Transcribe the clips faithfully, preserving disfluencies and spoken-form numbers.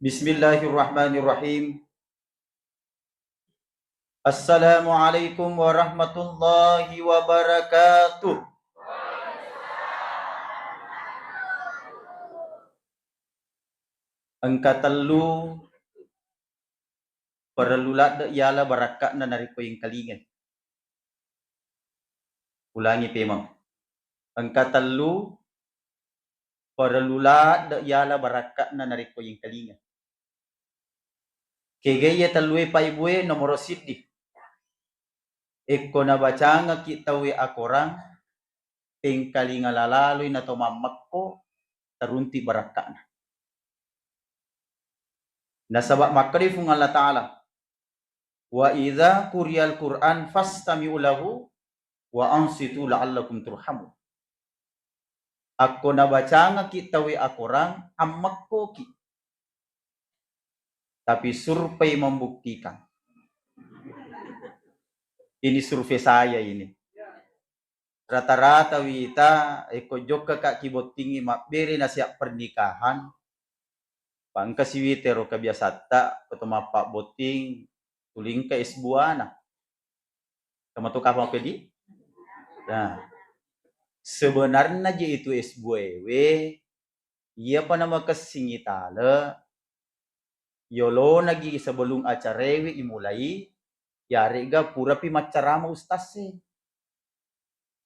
Bismillahirrahmanirrahim. Assalamualaikum warahmatullahi wabarakatuh. Engka tellu parellu ladde yala barakka'na narekko yengkalingai. Ulangi pemeng. Engka tellu parellu ladde yala barakka'na narekko yengkalinga. Kega iya tellue paibue? Nomoro siddi, ekko nabacangekki tauwe akorang, tengkalinga lalaloi nato mammekko, tarunti barakka'na. Nasaba makkeda Fung Allah Ta'ala, "Wa idza quriyal Qur'an fastami'u lahu wa ansitu la'allakum turhamun." Akko nabacangekki tauwe akorang, ammekkoki. Tapi survei membuktikan. Ini survei saya ini. Rata-rata wita, ekko jokkaka kibottingi mabbere nasiak pernikahan, pangka siwita ero kebiasatta, ko to mappabbotting, tulingka es buana. Kamato kapang pedi? Nah, sebenarna je itu es buaewe, iyapa namakessingi tale, yolonagi sebelum acarewe imulai, yarega purapi maccarama ustasse.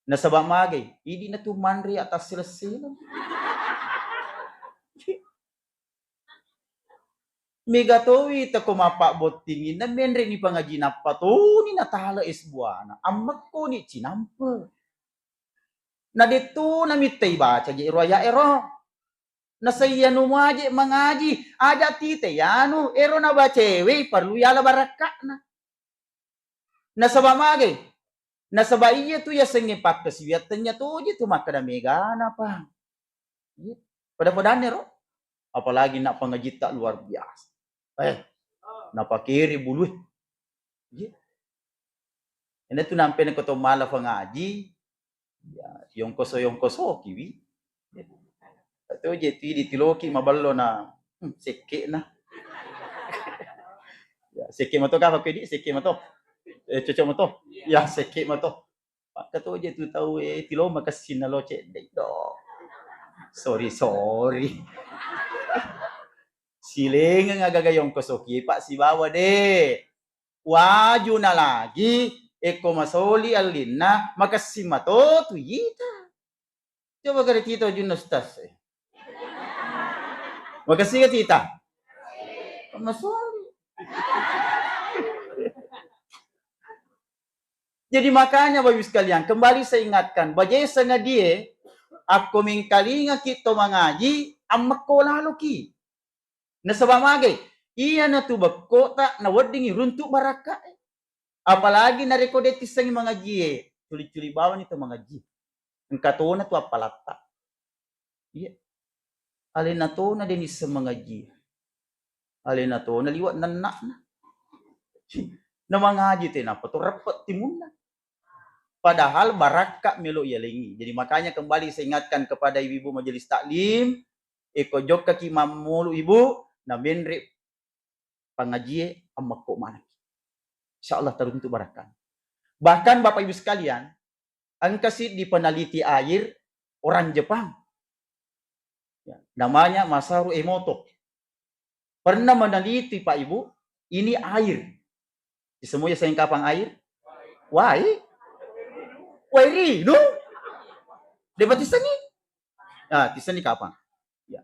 Nasaba magai, idi natu manre atas sila-sila. Mega towi teko mappabbottingi, na menre ni pangaji nappa toni natala es buana, ammekko ni cinampe. Na dettu namittai baca je ero ayat ero. Nasaiya nu maje mangaji, aja tite yanu, ero nabacewe parlu yala barakka'na. Nasaba magai? Nasaba iya tu yasengnge pakkasiwiang tennya toje tu makkeda megana, Pang. Iya. Pada-padanna ero. Apalagi nak pengajitta luar biasa. Eh, napakere bulu. Iya. Ena tu nampe ko to mala pangaji, ya, yongkoso-yongkosokiwi. Atau je tu ditiloki maballo na, hmm, sekke na. Ya, sekke mato kapa ko di, sekke mato. Eh, cocok mato. Ya, sekke mato. Pakka to je tu tau, eh, tilo makessing na lo cedde do. Sorry, sorry. Silengeng agaga yongkosoki, Pak, sibawa de. Wajuna lagi, ekko masoli allinna, makessing mato tu ita. Coba kare tita wajunna ustaz, eh. Makessing ga tita? Masoli. Jadi makanya, Bapak Ibu sekalian, kembali saya ingatkan, baje sangadie, akko mengkalingaki to mangaji, ammekko laloki. Nasaba magai? Iyanatu bekkota naweddingi runtu barakka'e. Apalagi narekko de tissengi mangajie, culi-culi bawani to mangaji. Engka tona tu appalatta. Iya. Alena tona de nisseng mangaji. Alena tona liwa nenna'na. Na mangaji te nappa to reppe timunna. Padahal barakka melo yalengi. Jadi makanya kembali saya ingatkan kepada ibu-ibu majelis taklim, eko jokkaki mammulu ibu, na menre pangajie ammekko manaki. Insya Allah taruntu barakka. Bahkan Bapak Ibu sekalian, engka siddi peneliti air orang Jepang. Ya, namanya Masaru Emoto. Pernah meneliti, Pak Ibu, ini air. Di semua ya sayang kapang air? Wai? Wai rinu? Dia berarti seni? Ah, di seni kapang. Ya.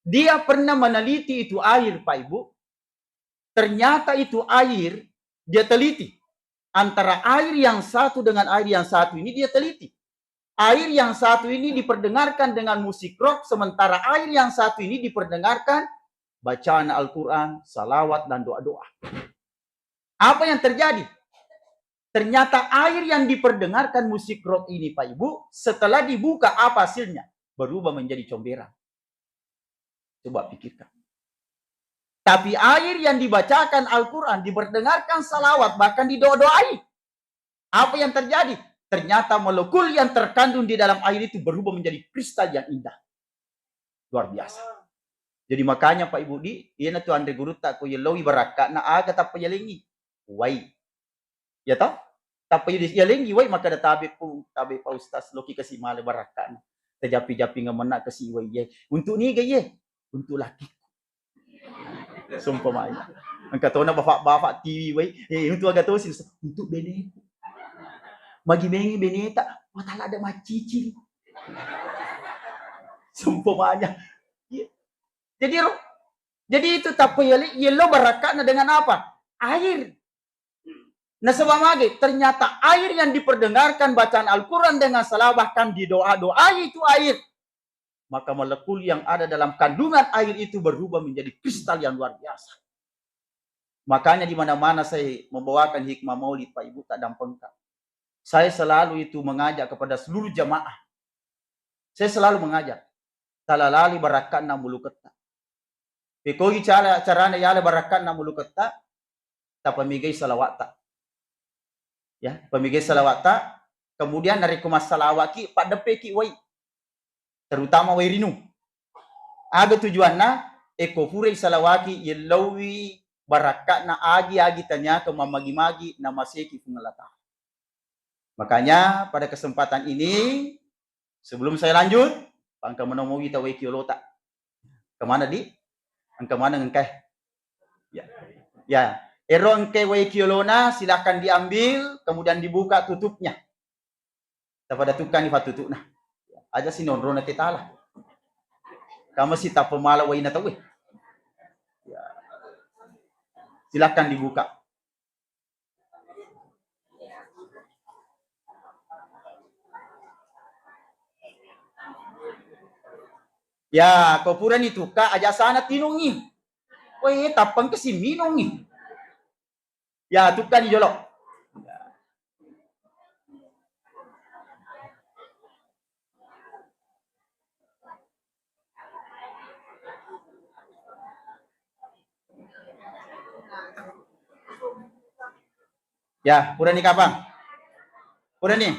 Dia pernah meneliti itu air, Pak Ibu. Ternyata itu air, dia teliti. Antara air yang satu dengan air yang satu ini dia teliti. Air yang satu ini diperdengarkan dengan musik rock, sementara air yang satu ini diperdengarkan bacaan Al-Quran, salawat, dan doa-doa. Apa yang terjadi? Ternyata air yang diperdengarkan musik rock ini, Pak Ibu, setelah dibuka, apa hasilnya? Berubah menjadi comberan. Coba pikirkan. Tapi air yang dibacakan Al-Quran, diperdengarkan salawat, bahkan didoa-doai. Apa yang terjadi? Ternyata molekul yang terkandung di dalam air itu berubah menjadi kristal yang indah. Luar biasa. Jadi makanya Pak Ibu di, iyanatu anre gurutta ko yellowi barakka'na aga tappa yalengngi? Wai. Ya toh? Tappa yalengngi wai, makkeda, "Tabe Pu, tabe Pak Ustaz, loki kasi male barakka'na. Tajappi-jappi ngamenna kasi wai ye. Untuk niga ye? Untuk lakikku." Seumpamanya. Engka tona bafa-bafa T V wai, eh, untuk aga tosi, untuk beneku. Magi mengi beneta, matalada maccicil. Seumpamanya. Iya. Jadi ro-, jadi itu tappa yale-, yello barakka'na dengan apa? Air. Nasaba mage, ternyata air yang diperdengarkan bacaan Al-Quran dengan salah, bahkan didoa-doai itu air, maka molekul yang ada dalam kandungan air itu berubah menjadi kristal yang luar biasa. Makanya di mana-mana saya membawakan hikmah maulid, Pak Ibu, tak dampengka. Saya selalu itu mengajak kepada seluruh jamaah. Saya selalu mengajak, talalali barakka'na muluketta. Pekogi cara, carana yala barakka'na muluketta, tapamegai salawa'ta. Ya, pamegai salawa'ta, kemudian narekko massalawa'ki, paddeppeki wai. Terutama wai rinung. Aga tujuanna? Ekko purai salawa'ki, yellowi barakka'na agi-agi taniaka mammagi-magi namaseki Puang Allah Ta'ala. Makanya pada kesempatan ini, sebelum saya lanjut, pangka menomogi tawai kiolota. Kemana di? Engka maneng engkae? Ya. Ya. Ero engkae wai kiolona, silakan diambil, kemudian dibuka tutupnya. Tapada tukani fatutukna. Aja sinonrona tetala. Kamu si tapemala waina tauwe. Ya. Silakan dibuka. Ya, ko purani tukka, aja sana tinungi. Woi, tappang ke si minungi. Ya, tukkani jolo. Ya, purani kapang? Purani?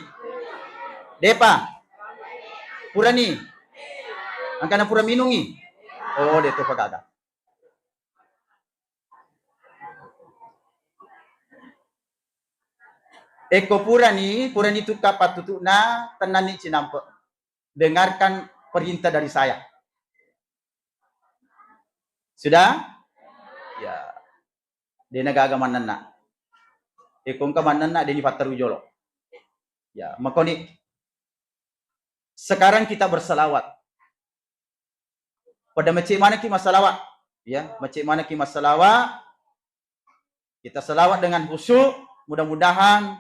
Depa? Purani? Angkana pura minungi? Oh, de topa gaga. Ekko purani, purani tukka pattutu'na, tennani cinampe. Dengarkan perintah dari saya. Sudah? Ya. Dena gaga mannenna. Ekko engka mannenna, deni fatteru jolo. Ya, makoni. Sekarang kita berselawat. Pada mecce manekki massalawa. Ya, mecce manekki massalawa. Kita selawat dengan khusyuk. Mudah-mudahan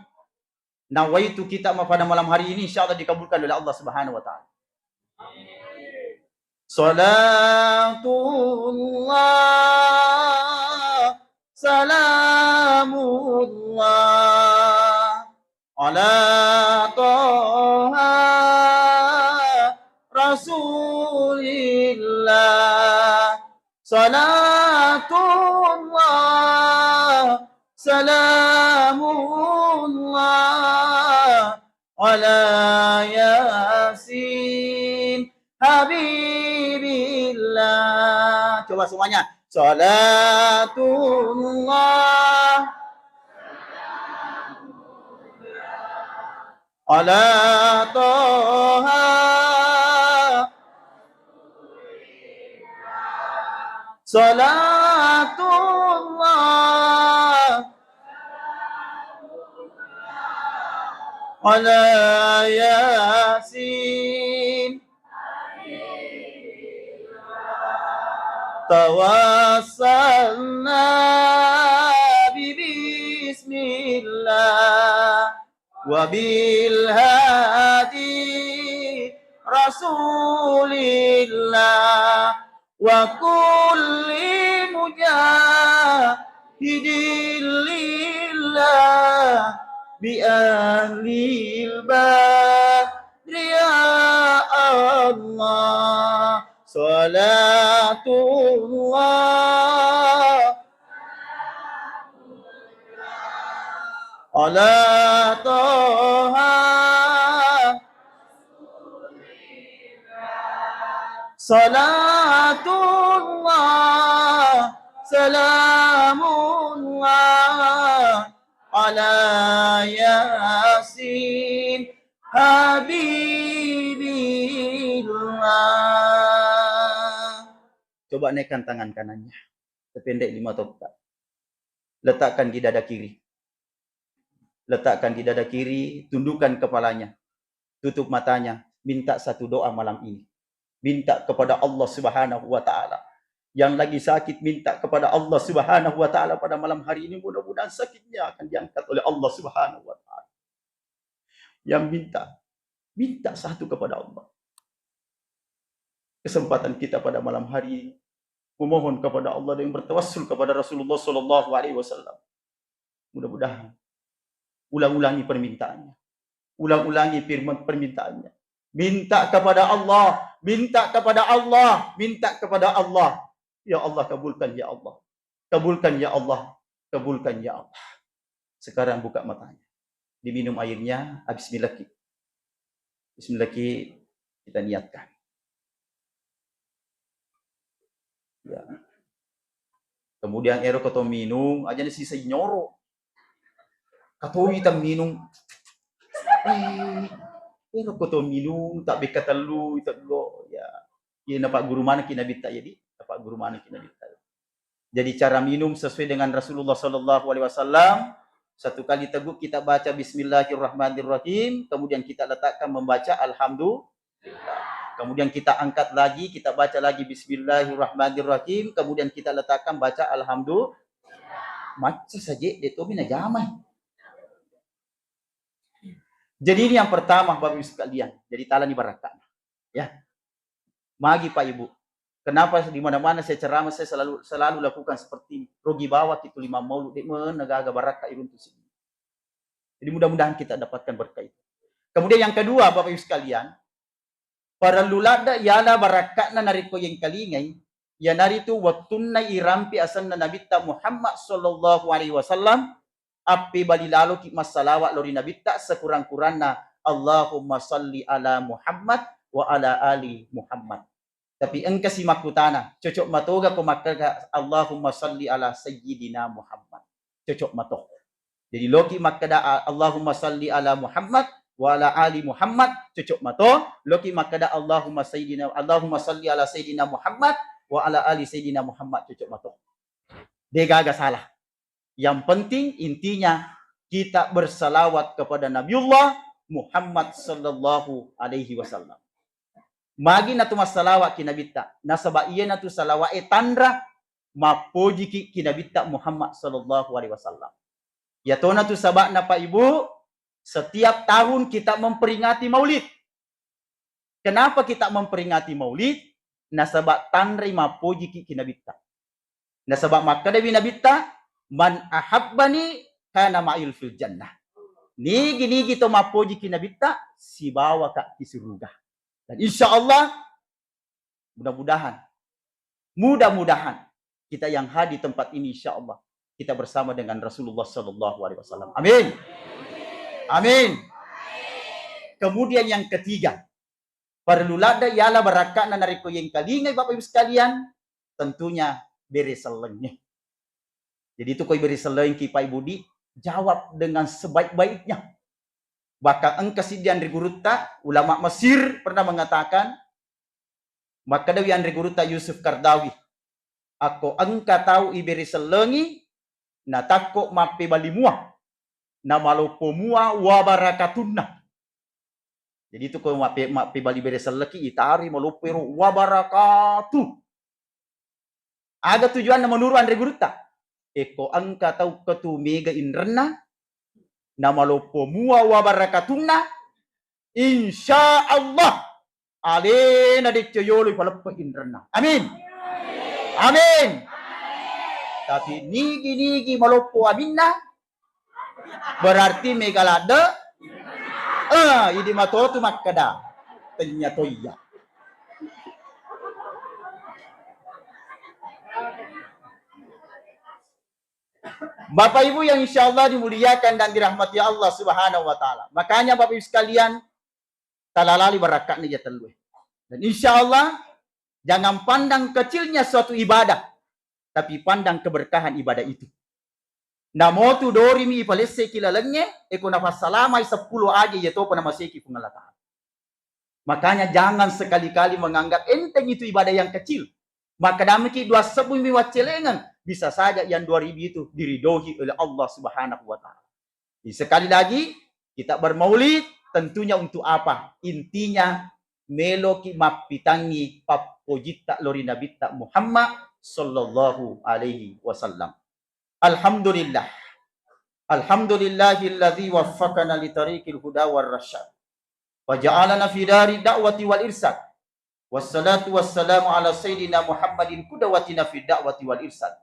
nawaitu kita pada malam hari ini, insya Allah, dikabulkan oleh Allah Subhanahu wa Ta'ala. Salatullah, salamullah, ala Toha Rasulillah. Salatullah, salamullah, ala Yasin Habibillah. Coba semuanya. Salatullah, ala Toha. Salatullah, ala Yasin. Tawassalna bibismillah. Wabil hadi Rasulillah wa kulli mujahidin lillah bi ahlil badri ya Allah. Salatullah ala Toha. Salatullah Salamun ala Yasin Habibillah. Coba naikkan tangan kanannya. Sependek lima totta. Letakkan di dada kiri. Letakkan di dada kiri, tundukkan kepalanya. Tutup matanya, minta satu doa malam ini. Minta kepada Allah Subhanahu wa Ta'ala. Yang lagi sakit, minta kepada Allah Subhanahu wa Ta'ala pada malam hari ini. Mudah-mudahan sakitnya akan diangkat oleh Allah Subhanahu wa Ta'ala. Yang minta, minta satu kepada Allah. Kesempatan kita pada malam hari ini, memohon kepada Allah dan bertawassul kepada Rasulullah Sallallahu Alaihi Wasallam. Mudah-mudahan ulang-ulangi permintaannya. Ulang-ulangi firman permintaannya. Minta kepada Allah, minta kepada Allah, minta kepada Allah. Ya Allah, kabulkan, ya Allah. Kabulkan, ya Allah. Kabulkan, ya Allah. Sekarang buka matanya. Diminum airnya, ah, bismillah ki. Bismillah ki, kita niatkan. Ya. Kemudian ero ko to minung, aja na sisa nyoro. Katowi tang minung. Eh, ero ko to minung, tak beka tellu, itu dulu. Ya. Iya, napak guru mana ki Nabitta, jadi napak guru mana ki Nabitta. Jadi cara minum sesuai dengan Rasulullah Sallallahu Alaihi Wasallam. Satu kali teguk kita baca Bismillahirrahmanirrahim, kemudian kita letakkan membaca Alhamdulillah. Kemudian kita angkat lagi, kita baca lagi Bismillahirrahmanirrahim, kemudian kita letakkan baca Alhamdulillah. Macca saja de tomi najamai. Jadi ini yang pertama, Bapak Ibu sekalian. Jadi talani barakka. Ya. Magi Pak Ibu. Kenapa di mana-mana saya ceramah, saya selalu selalu lakukan seperti ini. Rugi bawa itu lima maulud, dek mana gaga barakka iruntu sini. Jadi mudah-mudahan kita dapatkan berkah itu. Kemudian yang kedua, Bapak Ibu sekalian, parellu ladde yala barakka'na narekko yengkalingai, iyanaritu wettunna irampi asenna Nabitta Muhammad Sallallahu Alaihi Wasallam, appebali laloki massalawa lao ri Nabitta sekurang-kuranna, Allahumma salli ala Muhammad wa ala ali Muhammad. Tapi engkasi makkutana, cocok matoga ko makkeda Allahumma salli ala Sayyidina Muhammad? Cocok mato. Jadi loki makkeda, a-, Allahumma salli ala Muhammad wa ala ali Muhammad, cocok mato. Loki makkeda Allahumma Sayyidina, Allahumma salli ala Sayyidina Muhammad wa ala ali Sayyidina Muhammad, cocok mato. Degaga salah. Yang penting intinya kita bersalawat kepada Nabiullah Muhammad Sallallahu Alaihi Wasallam. Magi natu massalawa ki Nabitta, nasaba iyanatu salawae tanra mappojiki ki Nabitta Muhammad Sallallahu Alaihi Wasallam. Yatonatu saba'na, Pak Ibu, setiap tahun kita memperingati Maulid. Kenapa kita memperingati Maulid? Nasaba tanrai mappojiki ki Nabitta. Nasaba makkedawi Nabitta, "Man ahabbani kana ma'il fil jannah." Nigi-nigi to mappojiki Nabitta, sibawaka ki suruga. Dan insya Allah, mudah-mudahan, mudah-mudahan kita yang hadir tempat ini, insya Allah, kita bersama dengan Rasulullah Sallallahu Alaihi Wasallam. Amin. Amin. Kemudian yang ketiga, perlu ladde yala barakka'na narekko yengkalingai, Bapak Ibu sekalian, tentunya bere sellengnge. Jadi itu koi bere sellengki, Pak Ibu, di jawab dengan sebaik-baiknya. Bahkan engka siddi anre gurutta, ulama Mesir pernah mengatakan, makkedawi anre gurutta Yusuf Qaradawi, akko engka tau ibere sellengi, natakko mappebali mua, namaloppo mua wabarakatunna. Jadi itu ko mappe-, mappebali bere selleki, itaroi maloppo ero wabarakatuh. Aga tujuanna menurut anre gurutta? Ekko engka tau ketu mega inrenna, namaloppo mua wabarakatunna, insya Allah alena decce yolo ipaleppe inrenna. Amin. Amin. Tapi nigi-nigi maloppo aminna, berarti mega ladde. Eh, idi matotu makkeda. Tenya toiya. Bapak Ibu yang insya Allah dimuliakan dan dirahmati Allah Subhanahu wa Ta'ala. Makanya Bapak Ibu sekalian, talalali barakka'na iya tellue. Dan insya Allah, jangan pandang kecilnya suatu ibadah. tapi pandang keberkahan ibadah itu. Namotu dorimi ipalesseki lalengnge, eko nafassalamai seppulo aje, iya topa namaseki Puang Allah Ta'ala. Makanya jangan sekali-kali menganggap enteng itu ibadah yang kecil. Maka damiki dua sebbu mi waccelengeng, bisa saja yang dua ribu itu diridhoi oleh Allah Subhanahu wa Ta'ala. Jadi sekali lagi, kita bermaulid tentunya untuk apa? Intinya meloki mappitangngi pappojitta lori Nabitta Muhammad sallallahu alaihi wasallam. Alhamdulillah. Alhamdulillahilladzi waffaqana li tariqil huda war rasyad. Wa ja'alana fi dari da'wati wal irsyad. Wassalatu wassalamu ala sayyidina Muhammadin qudwatina fi da'wati wal irsyad.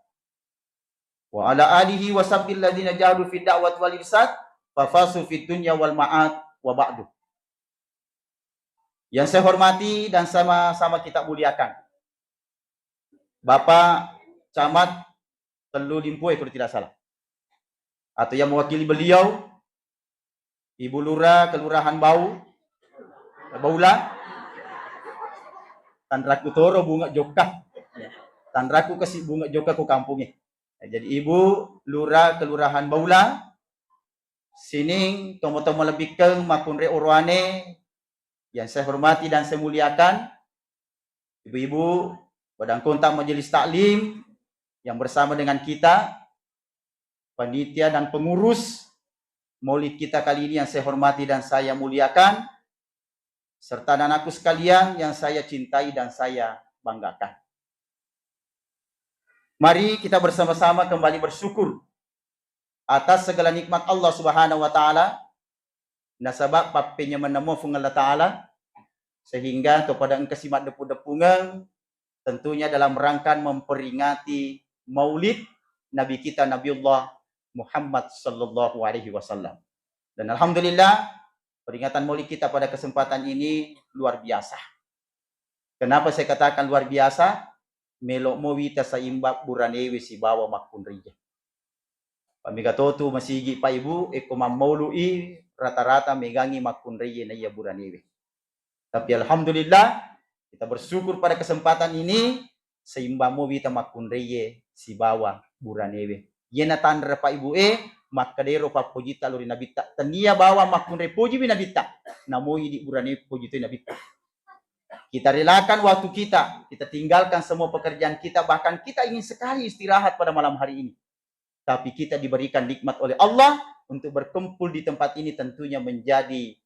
Wa ala alihi wa sahbihi alladzina jahadu fi da'wati wal irsyad. Fa fazu fid dunya wal ma'ad, wa ba'du. Yang saya hormati dan sama-sama kita muliakan, Bapak Camat Tellu Limpue, kalau tidak salah. Atau yang mewakili beliau, Ibu Lurah Kelurahan Bau, Baula. Tanraku toro bunga jokka. Tanraku kasi bunga jokka ko kampungnge. Jadi Ibu Lurah Kelurahan Baula, sining tomo-tomo lebikkeng makkunrai oroane yang saya hormati dan saya muliakan, ibu-ibu, badan kontak majelis taklim yang bersama dengan kita, panitia dan pengurus maulid kita kali ini yang saya hormati dan saya muliakan, serta anak-anakku sekalian yang saya cintai dan saya banggakan. Mari kita bersama-sama kembali bersyukur atas segala nikmat Allah Subhanahu wa Ta'ala, nasaba pappenyamenna mua Puang Allah Ta'ala, sehingga to pada engkasi maddepu-depungeng, tentunya dalam rangka memperingati maulid Nabi kita Nabiullah Muhammad sallallahu alaihi wasallam. Dan alhamdulillah, peringatan maulid kita pada kesempatan ini luar biasa. Kenapa saya katakan luar biasa? Melo mo wita saimba buranewe sibawa makkunraie. Pamega totu masigi, Pak Ibu, eko mammaului rata-rata megangi makkunraie naiya buranewe. Tapi alhamdulillah, kita bersyukur pada kesempatan ini, saimba mo wita makkunraie sibawa buranewe. Iyena tanra, Pak Ibu e, makkedero pappojitta lori Nabitta. Tania bawang makkunrai pojiwi Nabitta, namoi di burane poji toi Nabitta. Kita relakan waktu kita, kita tinggalkan semua pekerjaan kita, bahkan kita ingin sekali istirahat pada malam hari ini. Tapi kita diberikan nikmat oleh Allah untuk berkumpul di tempat ini, tentunya menjadi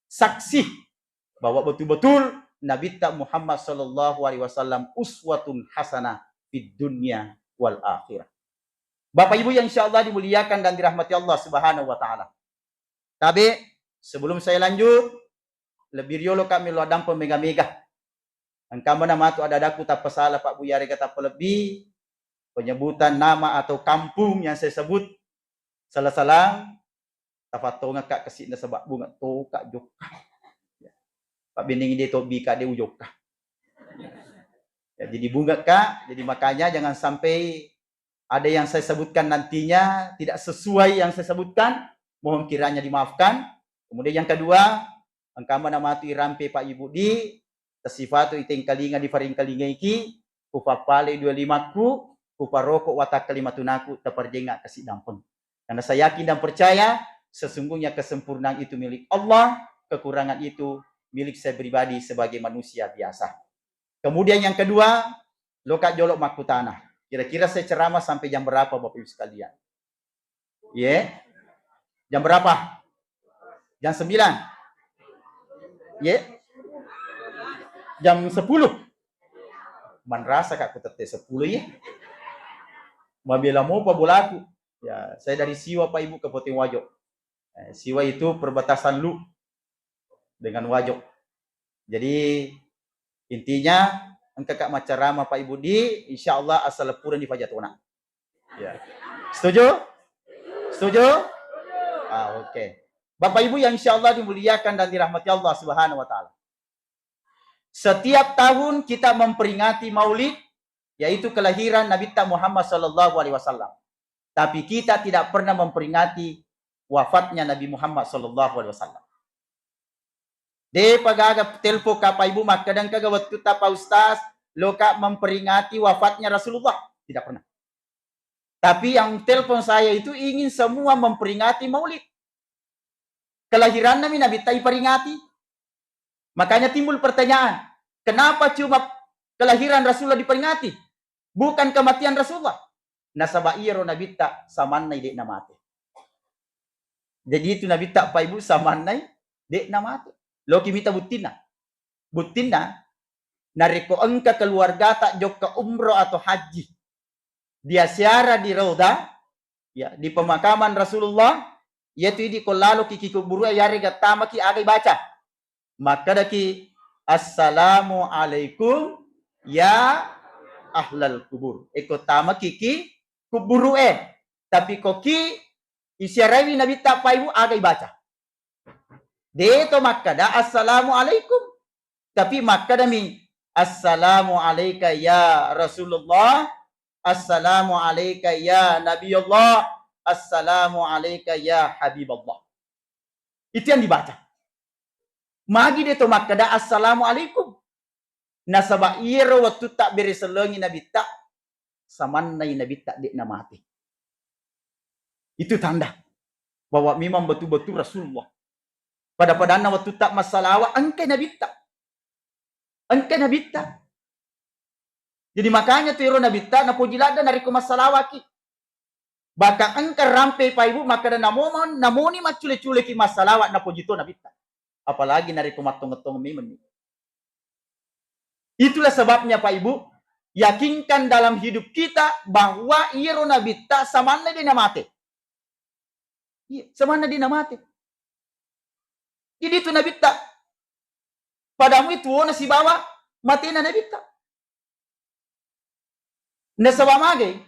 saksi bahwa betul-betul Nabitta Muhammad sallallahu alaihi wasallam uswatun hasanah fid dunya wal akhirah. Bapak Ibu yang insya Allah dimuliakan dan dirahmati Allah Subhanahu wa Ta'ala. Tabe, sebelum saya lanjut, lebbi riolo ka melo addampeng mega-mega. Engka mana matu ada-adaku tappa sala, Pak Bu, yarega tappa lebbi, penyebutan nama atau kampung yang saya sebut salah-salah, tafattonga ka kasi'na sebab bunga toka jokka. Pak Bening dia tobi ka dia ujokka. Ya, jadi bunga ka, jadi makanya jangan sampai ada yang saya sebutkan nantinya tidak sesuai yang saya sebutkan, mohon kiranya dimaafkan. Kemudian yang kedua, engka mana matu irampe, Pak Ibu, di tasifatu itengkalinga difaringkalingaiki, kupappalei dua limakku, kuparoko watakkalimatunaku, taparjenga kasi dampeng. Karena saya yakin dan percaya, sesungguhnya kesempurnaan itu milik Allah, kekurangan itu milik saya pribadi sebagai manusia biasa. Kemudian yang kedua, loka jolo makkutana. Kira-kira saya ceramah sampai jam berapa, Bapak Ibu sekalian? Ye? Jam berapa? Jam sembilan? Ye? Jam sepuluh? Manrasa ka ku tette sepuluh, ye? Mabela mopa bolaku. Ya, saya dari Siwa, Pak Ibu, Kabupaten Wajo. Eh, Siwa itu perbatasan Luwu dengan Wajo. Jadi, intinya, engka ka maccarama, Pak Ibu, di, insya Allah, asal purani pajatona. Ya. Setuju? Setuju? Ah, oke. Bapak Ibu yang insya Allah dimuliakan dan dirahmati Allah Subhanahu wa Ta'ala. Setiap tahun kita memperingati Maulid, yaitu kelahiran Nabi Muhammad sallallahu alaihi wasallam. Tapi kita tidak pernah memperingati wafatnya Nabi Muhammad sallallahu alaihi wasallam. Depa gaga telpon ka Pak Ibu, makkeda engka ga wettutta Pak Ustaz, loka memperingati wafatnya Rasulullah. Tidak pernah. Tapi yang telepon saya itu ingin semua memperingati Maulid. Kelahiranna mi Nabitta iperingati. Makanya timbul pertanyaan, kenapa cuma kelahiran Rasulullah diperingati? Bukan kematian Rasulullah. Nasaba iyaro Nabitta samannai de'na mate. Jadi itu Nabitta, Pak Ibu, samannai de'na mate. Loki mita buttinna. Buttinna, narekko engka keluargata jokka umroh atau haji, dia ziarah di Raudhah, ya, di pemakaman Rasulullah, iyatu idi ko laloki ki kuburu e, yarega tamaki, aga ibaca? Makkedaki, "Assalamu alaikum ya ahlal kubur." Eko tamaki ki kuburu e. Tapi ko ki isiaraiwi Nabitta, Pak Ibu, aga ibaca? De to makkeda, "Assalamu alaikum." Tapi makkedami, "Assalamu alaika ya Rasulullah, assalamu alaika ya Nabiyullah, assalamu alaika ya Habiballah." Itu yang dibaca. Magi de to makkeda, "Assalamu alaikum." Nasaba iyaro wettutta beresellengi Nabitta, samannai Nabitta de'na mate. Itu tanda bahwa memang betul-betul Rasulullah. Pada-padanna wettutta massalawa, engkai Nabitta. Engkai Nabitta. Jadi makanya tu ero Nabitta napoji ladde narekko massalawaki. Bahkan engka rampe, Pak Ibu, makkeda, "Namo-, namoni maccule-culeki massalawa, napoji to Nabitta." Apalagi narekko mattongeng-tongeng memenni. Itulah sebabnya, Pak Ibu, yakinkan dalam hidup kita bahwa iyaro Nabitta samanna de namate. Iya, samanna de namate. Jadi itu Nabitta. Padamu itu tuona sibawa matena Nabitta. Nasaba mage?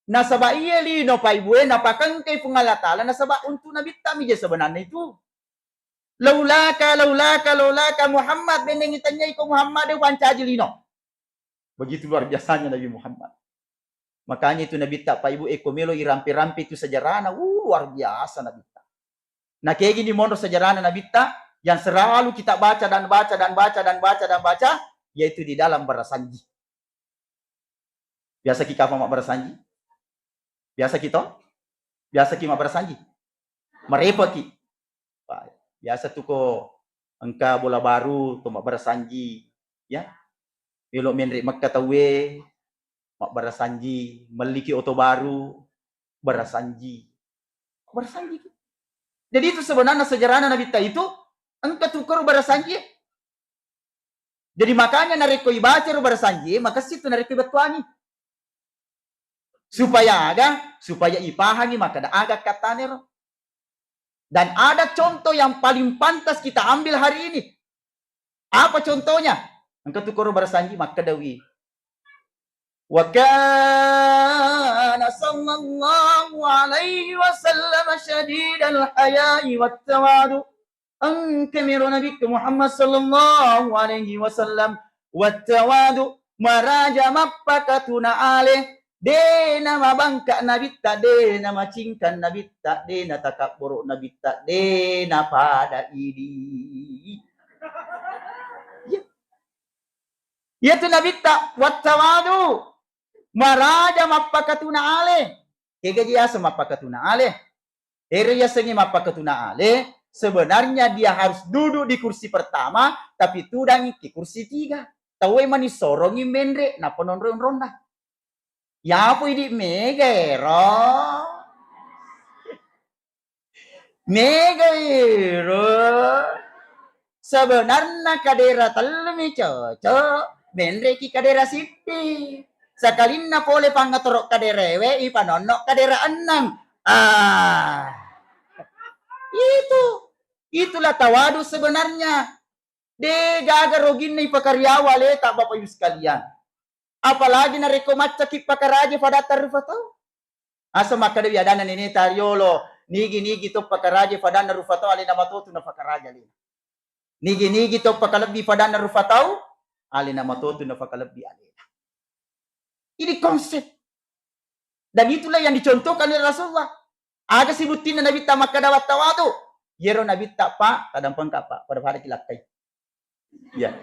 Nasaba iya lino, Pak Ibu e, napakengkai Puang Allah Taala nasaba untuk Nabitta mi je sebenarnya itu. "Laulaka, laulaka, laulaka Muhammad, bennengngi tennyai ko Muhammad, de upancaji lino." Begitu luar biasanya Nabi Muhammad. Makanya itu Nabitta, Pak Ibu, eko melo irampe-rampe itu sejarahna, uh, luar biasa Nabitta. Nah, kayak gini monro sejarahna Nabitta yang selalu kita baca dan baca dan baca dan baca dan baca, yaitu di dalam barasanji. Biasa ki kapang mabbarasanji? Biasa ki to? Biasa ki mabbarasanji? Marepa ki. Wah, biasa tu ko engka bola baru to mabbarasanji, ya. Melo menre Mekka tauwe, mabbarasanji, melliki oto baru, barasanji. Barasanji ki. Jadi itu sebenarnya sejarahna Nabitta itu engka tu koro barasanji. Jadi makanya narekko ibaca ro barasanji, makessing tu narekko ibettuangi. Supaya aga? Supaya ipahangi makkeda aga kattanero. Dan ada contoh yang paling pantas kita ambil hari ini. Apa contohnya? Engka tu koro barasanji makkedawi, "Wa kana sallallahu alaihi wasallam syadidal haya'i wat tawadu." Engka miro Nabikku Muhammad sallallahu alaihi wasallam, wattawadu, maraja mappakatuna ale, de namabangka Nabitta, de namacingka Nabitta, de natakabboro Nabitta, de napada idi. Iya. Iyatu Nabitta, wattawadu, maraja mappakatuna ale. Kega ji yaseng mappakatuna ale? Ero yasengnge mappakatuna ale, sebenarnya dia harus duduk di kursi pertama, tapi tudangi ki kursi tiga. Tauwe mani sorongi menre, nappa nonroi onronna. Yapo idi mega ero. Mega ero. Sebenarna kadera tellumi cocok, menreki kadera siddi. Sakalinna pole pangatoro kadera ewe, ipanonno kadera enneng. Ah. Itu. Itulah tawadu sebenarnya. De gaga roginna ipakariawa aleta, Bapak Ibu sekalian. Apalagi narekko maccaki pakaraje fadatta rufa tau. Asa makkeda wi adanna neneta riolo, nigi-nigi to pakaraje fadanna rufa tau, alena matotu nafakaraja alena. Nigi-nigi to pakalebbi fadanna rufa tau, alena matotu nafakalebbi alena. Ini konsep. Dan itulah yang dicontohkan oleh Rasulullah. Aga sibuttinna Nabitta makkeda wattawadu? Yero Nabitta, Pak, tadampengka, Pak, pada fareki lakkai. Iya.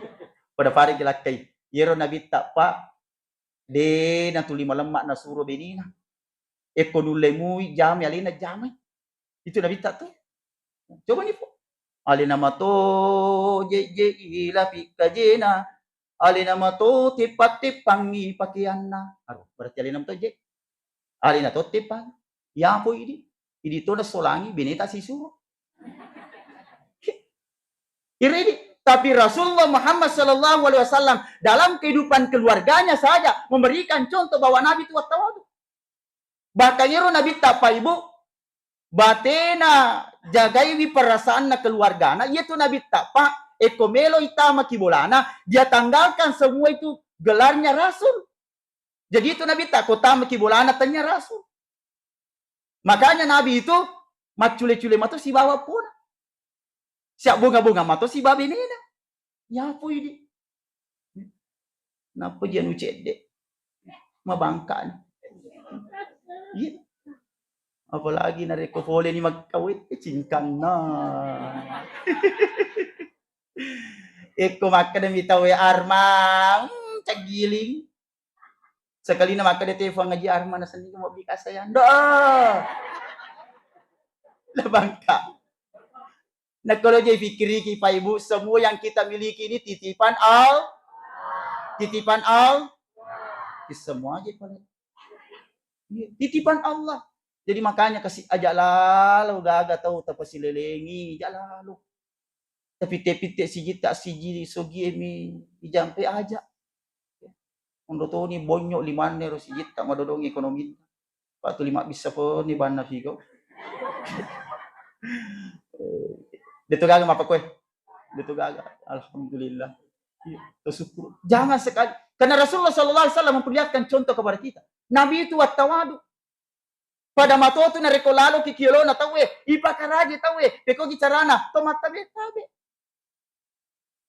Pada fareki lakkai. Yero Nabitta, Pak, de natuli malemma nasuro benina. Ekko nulle mui jamai, alena jamai. Itu Nabitta tu. Coba ni, Pu. Alena mato je-, je-, ila pikkajena. Alena mato teppa-teppangi pakeanna. Aduh, berarti alena mato je-, alena to teppang. Yapo idi. Idi to nasolangi beneta sisuro. Iri idi. Tapi Rasulullah Muhammad sallallahu alaihi wasallam dalam kehidupan keluarganya saja memberikan contoh bahwa Nabi itu wattawadu. Bahkan iyaro Nabitta, Pak Ibu, batena jagaiwi perasaanna keluargana, iyatu Nabitta, Pak, ekko meloi tama ki bolana, dia tanggalkan semua itu gelarnya Rasul. Jadi itu Nabitta, ko tama ki bolana tania Rasul. Makanya Nabi itu maccule-cule mato sibawa pona. Siabbonga-bonga mato sibawa benena. Yapo idi. Nappa ji anu cedde. Mabangka ni. Iya. Apalagi narekko pole ni makkawe, eh, cingkanna. Ekko makkeda mi tau, eh, Arma, hmm, caggiling. Sekalina makkeda telepon ngaji Arma, nasenni mobbi kasayang. Doh. Lah bangka. Nah, kalau jadi pikiriki, Pak Ibu, semua yang kita miliki ini titipan Al-, titipan Al-, ya, semua aja pale. Iya, titipan Allah. Jadi makanya kasih aja lalo gaga tau tapasilelengi, aja lalo. Tapi tepitte sijitta siji sogie mi ijampe aja. Onro toni bonyo limanna ero sijitta madodong ekonomi. Patu lima bisa poni banna figo. Detu gaga mapakue. Detu gaga. Alhamdulillah. Iya, bersyukur. Jangan sekali. Karena Rasulullah sallallahu alaihi wasallam memperlihatkan contoh kepada kita. Nabi itu wattawadu. Pada matotu narekko laloki ki yolona tauwe, ipakaraji tauwe, pekogi carana, to mattabe-tabe.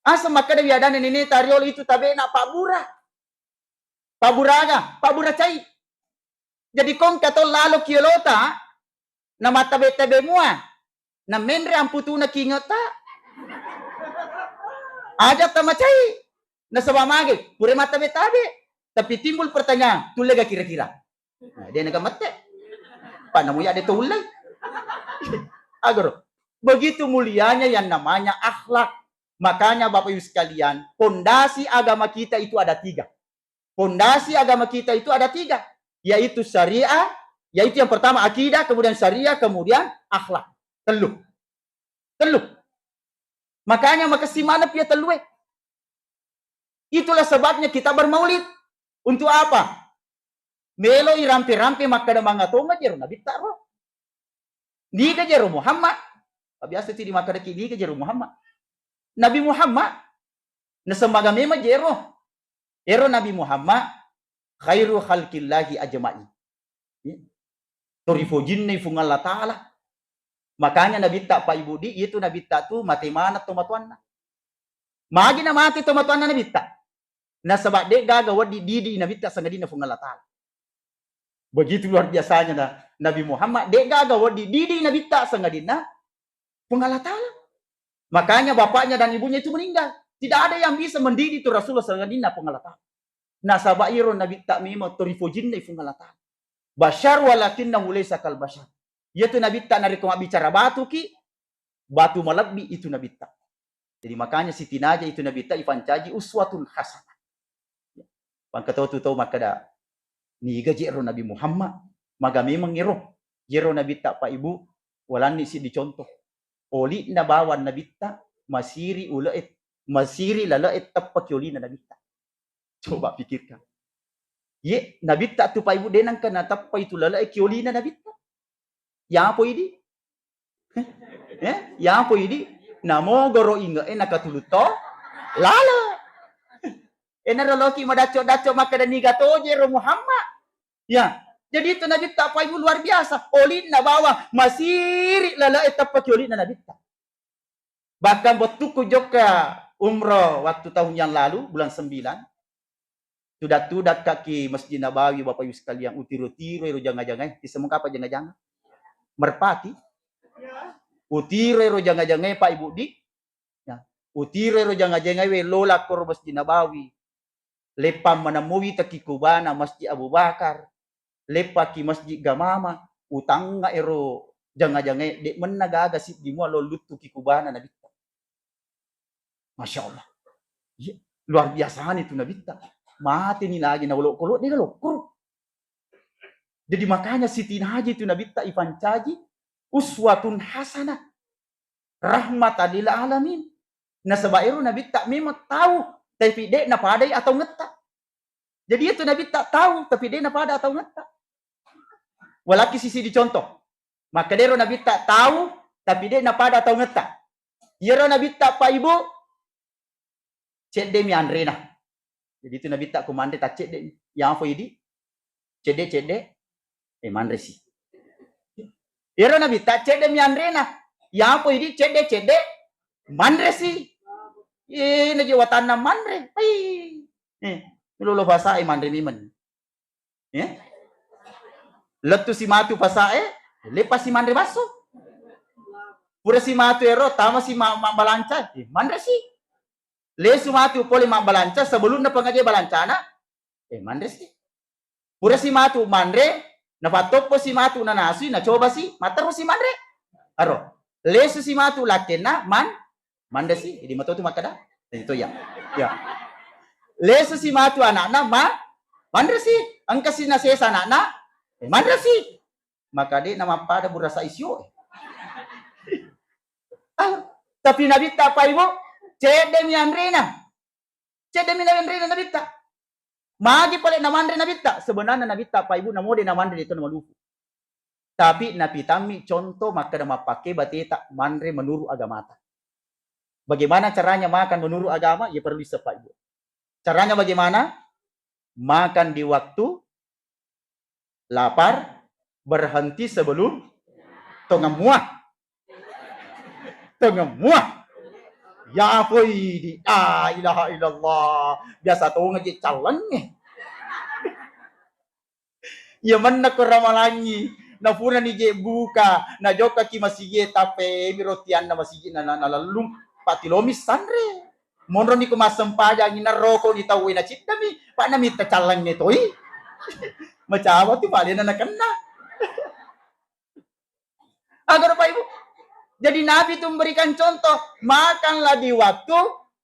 Aseng makkeda wiadana nene tariolo itu tabe'na pabbura. Pabburaga, pabbura cai. Jadi kongka to laloki yolota, na mattabe-tabe mua, na menre amputuna kingetta. Aja tamacai. Nasaba mage, pura mattabe-tabe. Tapi timbul pertanyaan, tullega kira-kira? Nah, de' naga mette. Pak namu ya de' to ullai. Agaro. Begitu mulianya yang namanya akhlak. Makanya Bapak Ibu sekalian, pondasi agama kita itu ada tiga. Pondasi agama kita itu ada tiga, yaitu syariah, yaitu yang pertama akidah, kemudian syariah, kemudian akhlak. Tellu. Tellu. Makanya makessing maneng pi ya tellue. Itulah sebabnya kita bermaulid. Untuk apa? Melo irampe-rampe makkeda mangatonga jero Nabitta ro. Niga jero Muhammad? Biasa ti dimakkedaki niga jero Muhammad. Nabi Muhammad. Nasemmaga memang jero. Ero Nabi Muhammad khairu khalqillahi ajma'i. Iya. Torifojinna Fuang Allah Ta'ala. Makanya Nabitta Pak Ibu di, itu Nabitta tu mate maneng tomatoanna. Magi na mate tomatoanna Nabitta? Nasaba de' gaga wedding didi Nabitta sangadinna Fuang Allah Ta'ala. Begitu luar biasanya na-, Nabi Muhammad, de' gaga wedding didi Nabitta sangadinna Fuang Allah Ta'ala. Makanya bapaknya dan ibunya itu meninggal. Tidak ada yang bisa mendidik itu Rasulullah sangadinna Fuang Allah Ta'ala. Nasaba iro Nabitta memang torifojinna Fuang Allah Ta'ala. Basyar walakinnahu laisa kal basyar. Iyatu Nabitta narekko mabbicara batuki, batu malebbi itu Nabitta. Jadi makanya sitinaja itu Nabitta ifancaji uswatun hasanah. Pangkatau tu tau makkeda, niga jero Nabi Muhammad? Maga memang ero. Jero Nabitta Pak Ibu, walanni siddi contoh. Oli'na bawang Nabitta, masiri ule'e, masiri lale'e teppaki olina Nabitta. Coba pikirkan. Ye, Nabitta tu Pak Ibu de' nengka nateppa itu lale'e ki olina Nabitta. Yapo idi? Eh, yapo idi? Namogoro inge'e nakatulu to lale. Enaro loki madacco-dacco makkeda niga to jero Muhammad. Ya, jadi itu Nabitta Pak Ibu luar biasa. Olinna bawang masiri lale'e teppaki olinna Nabitta. Bahkan wettukku jokka umroh waktu tahun yang lalu, bulan sembilan, tudak-tudakkaki Masjid Nabawi, Bapak Ibu sekalian, utiro-tiro ero janga-jangae, tisseng mengkapa janga-janga? Merpati. Utiro ero janga-jangae, Pak Ibu di, ya. Utiro ero janga-jangae, we lola koro Masjid Nabawi. Leppang maneng muwi tekki kubana Masjid Abu Bakar. leppaki masjid gamama, utangnga ero janga-jangae, de' menna gaga siddi mua lo luttuki kubana Nabitta. Masya Allah. Iya, luar biasani tu Nabitta. Mateni lagi na olokolo de' galokkoro. Jadi makanya sitinaji tu Nabitta ipancaji uswatun hasanah, rahmatan lil alamin. Nasaba ero Nabitta memang tahu, tapi de' napadai ataungetta. Jadi itu Nabitta tahu, tapi de' napada ataungetta. Walaki sisi dicontoh. Makkedero Nabitta tahu, tapi de' napada ataungetta. Iyaro Nabitta, Pak Ibu, cedde mi anrena. Jadi itu Nabitta ko manre taccedde mi. Yafo idi, cedde-cedde, eh, manresi. Iyaro Nabitta cedde mi anrena. Yafo idi cedde-cedde, manresi. Eh, naji watanna manre. Pai. Eh, lolo fasa e manre mi men. Ya? Lettu si matu pasae, lepa si manre basso. Pura si matu ero, tama si ma-, mabbalanca, eh, manre si. Lesu matu pole mabbalanca, sebelumna pengajian balancana, eh, manre si. Pura si matu manre, nafattoppo si matu nanasui, nacoba si, matteru si manre. Aro. Lesu si matu lakkenna, man-, Manre si, idi matotu makkeda. Jadi to ya. Ya. Lesu si matu anakna, ma-, manre si. Engka si nasesa anakna, eh, manre si. Maka de' namappada burasa isio. Ah, tapi Nabitta, Pak Ibu, cedde mi anrena. Cedde mi anrena Nabitta. Magi pale namanre Nabitta? Sebenarnya Nabitta, Pak Ibu, namo de' namanre de' to namalupu. Tapi napitammi contoh makkeda mappake bateta manre menurut agamata. Bagaimana caranya makan menurut agama? Ya perlu disepak, Ibu. Caranya bagaimana? Makan di waktu lapar, berhenti sebelum tengah muah. Tengah muah. Ya poi di, la ilaha illallah. Biasa tonga je callengnge. Iya menna ko ramalangi, na purani je buka, na jokkaki masigi e, tappemi rotianna masigi na, na, nalellung, patilomi sanre. Monroni ko massempajangi, narokoni tauwe, naciddami, pa namitta callengnge toi. Macawa tu malena nakenna. Agar Bapak Ibu. Jadi Nabi itu memberikan contoh, makanlah di waktu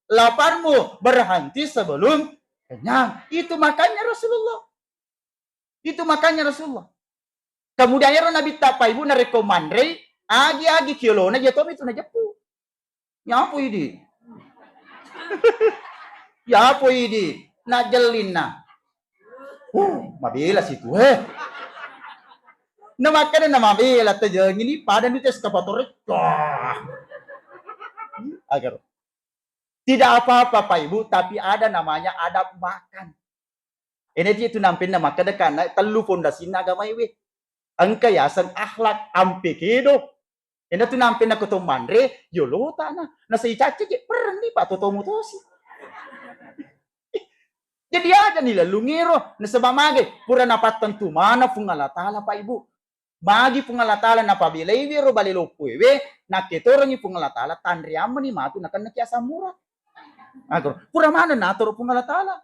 laparmu, berhenti sebelum kenyang. Itu makannya Rasulullah. Itu makannya Rasulullah. Kemudian ero Nabitta, Bapak Ibu, narekko manrei, agi-agi kiolona, iya tomi tu najeppu. Yapo idi. Yapo idi. Najellinna. Uh, mabela situ, eh. Namakkeda namabela, tejengi ni pada nu eskavator. Wah. Agar. Tidak apa-apa, Pak Ibu, tapi ada namanya adab makan. Ena ji tu nampenna makkeda kana tellu fondasinna agamae we. Engka yaseng akhlak, ampe kedo. Ena tu nampenna ko to manre, yolota na. Nasa icacce je, perenni pa totomu tosi. Jadi aja ni lellungiro, nasaba mage, pura napattentu maneng Puang Allah Taala, Pak Ibu. Magi Puang Allah Taala napabelaiwi ero bale loppoewe, nakketorengngi Puang Allah Taala, tanreammeni matu nakennaki asam urat. Agar pura maneng natoro Puang Allah Taala.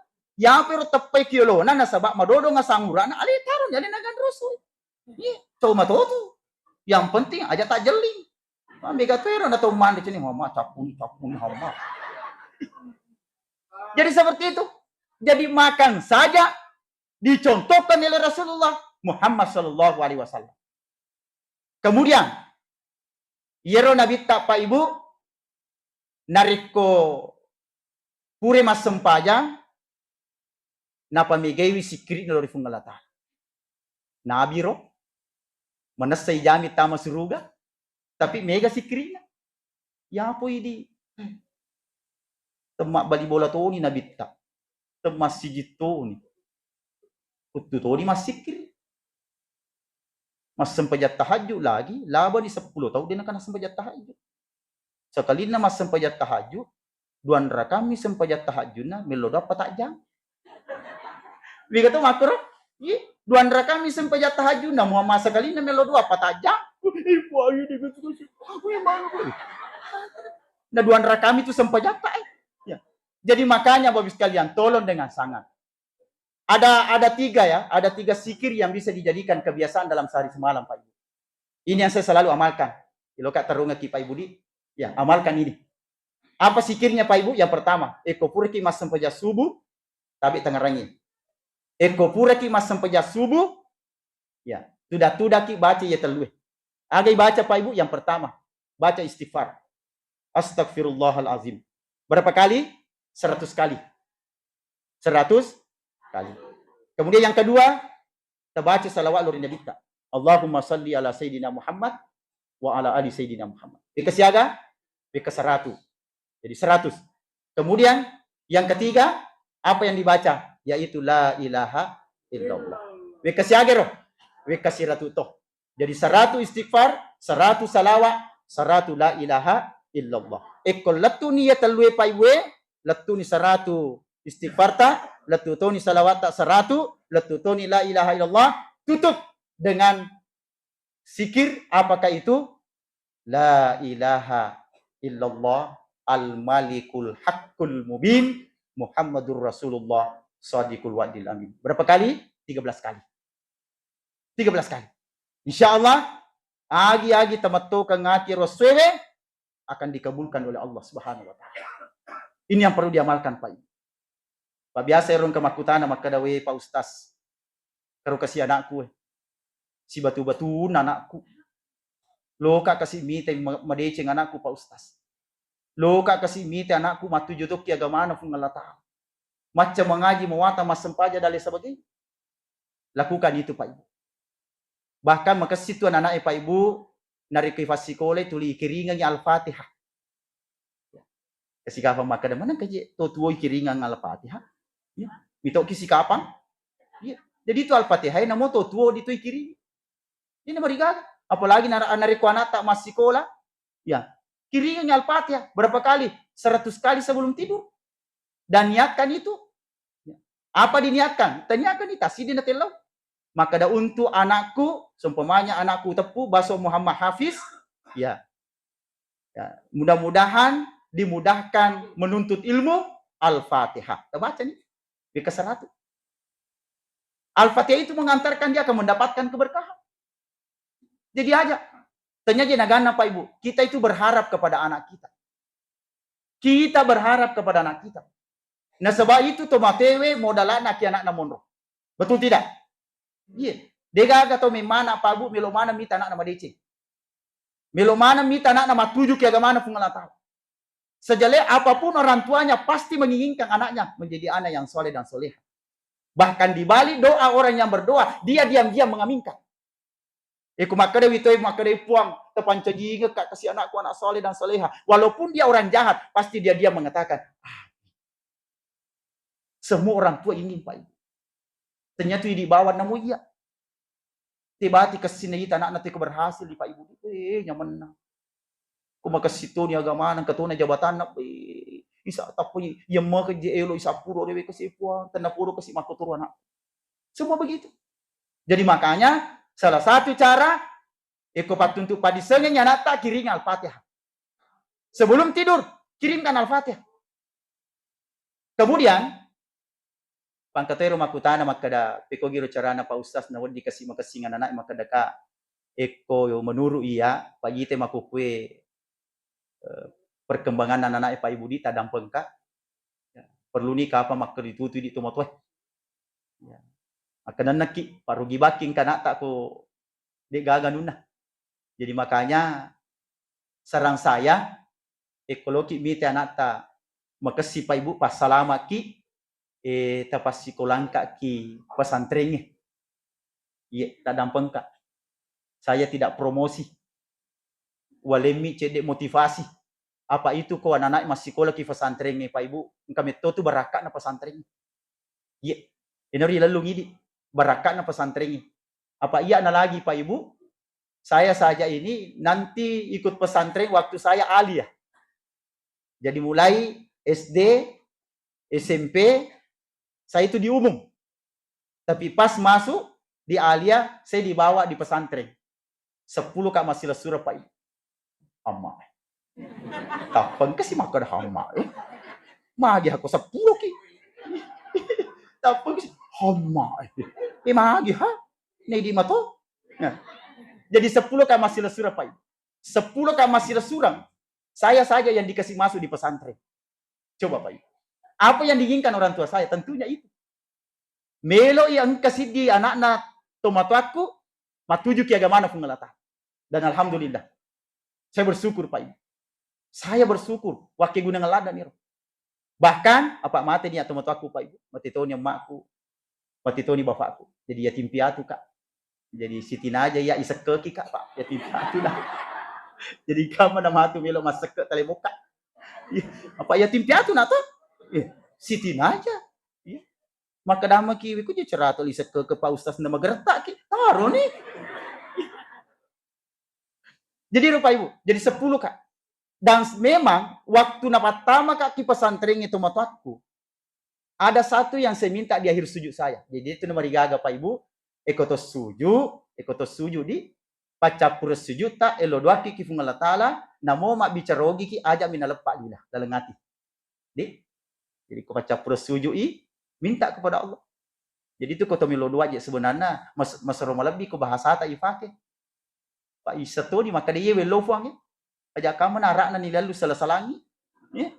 Yapo ero teppai kiolona nasaba madodong asam uratna, ale taroni alena ganroso. Iya, to matoto. Yang penting aja tak jelling. Mega to ero na to manre ceni, hama, capuni, capuni, hama. Jadi seperti itu. Jadi makan saja dicontohkan oleh Rasulullah Muhammad sallallahu alaihi wasallam. Kemudian, iyaro Nabitta, Pak Ibu, narekko pura massempajang, napamegaiwi sikkiri'na lao ri Puang Allah Taala. Nabi ro, manessai jami tama suruga, tapi mega sikkiri'na. Yapo idi. Temmabbali bola toni Nabitta. Temmassigi toni. Kuttu toni massikkiri. Massempajang tahajud lagi, labani seppulo taung de' nakana sempajang tahajud. Sekalinna massempajang tahajud, duanrakammi sempajang tahajudna, mello doang patang jang. Mega to makkoro? Iya, duanrakammi sempajang tahajudna, mua massekalinna mello doang patang jang. Ih, puangi di betul sih. Wih, malu, boy. Nah, duanrakammi tu sempajang ta, eh. Ya. Jadi makanya Bapak Ibu sekalian, tolong dengan sangat. Ada ada tiga ya, ada tiga zikir yang bisa dijadikan kebiasaan dalam sehari semalam, Pak Ibu. Ini yang saya selalu amalkan. Iloka terungaki Pak Ibu di, ya, amalkan ini. Apa zikirnya Pak Ibu? Yang pertama, eko puraki massempajang subuh, tabe tangerangin. Eko puraki massempajang subuh, ya, tuda-tudaki baca iya tellue. Aga ibaca Pak Ibu? Yang pertama, baca istighfar. Astagfirullahalazim. Berapa kali? Seratus kali. Seratus kali. Kemudian yang kedua, tabaca salawat lao ri Nabitta. Allahumma salli ala Sayyidina Muhammad wa ala ali Sayyidina Muhammad. Wekka siaga? Wekka seratu. Jadi seratus. Kemudian yang ketiga, apa yang dibaca? Yaitu la ilaha illallah. Wekka siaga ro? Wekka siratu to. Jadi seratu istighfar, seratu salawat, seratu la ilaha illallah. Eko lettuni iya tellue Pak Ibu e, lettuni seratu istighfarta, lettu toni salawatta seratu, lettu toni la ilaha illallah, tutup dengan zikir, apakah itu? La ilaha illallah al-malikul haqqul mubin Muhammadur Rasulullah sadiqul wa'dil amin. Berapa kali? Tiga belas kali. Tiga belas kali. Insya Allah, agi-agi tamattokeng ati ro essoewe, akan dikabulkan oleh Allah Subhanahu wa Ta'ala. Ini yang perlu diamalkan, Pak Ibu. Pak, biasa ero engka makkutana makkeda, "We, Pak Ustaz, karo kasi anakku, we. Sibatu-batuna anakku. Loka kasi mita ma-, madeceng anakku, Pak Ustaz. Loka kasi mita anakku mattuju tokki agamana Puang Allah Ta'ala. Macca mangaji, mawata, massempaja dan lain sebagainya." Lakukan itu, Pak Ibu. Bahkan makessing tu anak-anak e, Pak Ibu, narekko ifassikolai tuli ikiringengi Al-Fatihah. Kasi kapang makkeda, "Maneng kaje to tuo ikiringeng Al-Fatihah?" Ya, mitoki sikapang. Iya. Jadi itu Al-Fatihah namo to tuo di tu ikiring. Ini marigaga. Apalagi nara-, narekko anakta massikola, ya, kiringengi Al-Fatihah. Berapa kali? Seratus kali sebelum tidur. Dan niatkan itu. Apa diniatkan? Taniatkan ni tasidi natellau. Makkeda, "Untuk anakku, seumpamanya anakku teppu baso Muhammad Hafiz, ya, ya, mudah-mudahan dimudahkan menuntut ilmu." Al-Fatihah. Tabaca ni, wekka seratu. Al-Fatihah itu mengantarkan dia akan mendapatkan keberkahan. Jadi aja. Tanya aja naganna, Pak Ibu. Kita itu berharap kepada anak kita. Kita berharap kepada anak kita. Nasaba itu to matewe modalana ki anakna monro. Betul tidak? Iya. Degaga to memana, Pak Bu, melo mana mita anakna madeceng. Melo mana mita anakna matuju ki agamana Puang Allah Ta'ala. Sejele apapun orang tuanya pasti menginginkan anaknya menjadi anak yang soleh dan soleha. Bahkan di balik doa orang yang berdoa, dia diam-diam mengaminkan. Iko makkedai toi, makkedai Puang, tapancajingekka kasi anakku anak soleh dan soleha. Walaupun dia orang jahat, pasti dia diam mengatakan, "Ah." Semua orang tua ingin, Pak Ibu. Ternyata idi bawang namo iya. Tebati kessinna ita anakna teko berhasil di, Pak Ibu. Eh, nyamenna. Ko makessing toni agamana, engka tona jabatanna, eh, isa tappa iya maka je elo isa puro dewe kasi Puang, tenna puro kasi makkotoro anak. Semua begitu. Jadi makanya salah satu cara iko pattuntu padisengeng anakta kiring Al-Fatihah. Sebelum tidur, kirimkan Al-Fatihah. Kemudian, pangkatero makkutana makkeda, "Pekogiro carana Pak Ustaz nawedding kasi makessing anana'e?" Makkedaka, "Ekko yo menurut iya, pajite makkukue, eh, perkembangan anana'e Pak Ibu di tadampengka. Ya, perlu ni kapa makkeda tutui di tomatoe." Ya. Makkedannaki, "Parugi bakking kanata ko de gaga nunna." Jadi makanya saran saya, ekko loki mite anakta makessing Pak Ibu, passalamaki, eh, tapassikolangkaki pesantrengnge. Iye, tadampengka. Saya tidak promosi. Walemmi cedde motivasi. Apa itu ko anana'e massikolaki pesantrengnge, Pak Ibu, engka metto tu barakka'na pesantrengnge. Iye, eno ri lellung idi, barakka'na pesantrengnge. Apa iya na lagi, Pak Ibu? Saya saja ini nanti ikut pesantren waktu saya aliyah. Jadi mulai S D, S M P, saya itu di umum. Tapi pas masuk di aliyah, saya dibawa di pesantren. Seppulo ka massilessureng, Pak Ibu. Amma. Tappengka si makkeda amma. Magi hako seppulo ki. Tappengka si. Homma. Eh, magi ha? Nedi mato? Nah. Jadi sepuluh ka massilessureng, Pak Ibu. Sepuluh ka massilessureng. Saya saja yang dikasih masuk di pesantren. Coba, Pak Ibu. Apa yang diinginkan orang tua saya? Tentunya itu. Melo i engka siddi anakna tomatoakku, matuju ki agamana Puang Allah Ta'ala. Dan alhamdulillah. Saya bersyukur, Pak Ibu. Saya bersyukur, wakkegunangan ladda niro. Bahkan, apa mate ni tomatoakku, Pak Ibu. Mate toni emakku, mate toni bapakku. Jadi yatim piatu, Kak. Jadi sitinaja iya isekkeki, Kak, Pak. Yatim piatu lah. Jadi kama na matu melo massekke tale bokka. Iya, apa yatim piatu na to? Iya, sitinaja. Iya. Maka damaki, ku je cerita lisekke ke Pak Ustaz na magertak ki. Taro ni. Jadi rupa Ibu, jadi sepuluh, Kak. Dan s-, memang waktu napattama, Kak, ki pesantren itu matoakku, ada satu yang saya minta di akhir sujud saya. Jadi itu namarigaga, Pak Ibu, eko to sujud, eko to sujud di paccappureng sujud ta, elo doaki ki Puang Allah Ta'ala, namo mabbicara ogi ki, aja mi naleppa lila, laleng ati. Di? Jadi ko paccappureng sujud i, minta kepada Allah. Jadi itu ko to melo doa je sebenarnya mas-, masero malebbi ko bahasata ifake. Pak Isa toni makkeda iye wello Puang e. Aja kamana arakna ni lalu sala-salangi. Ya.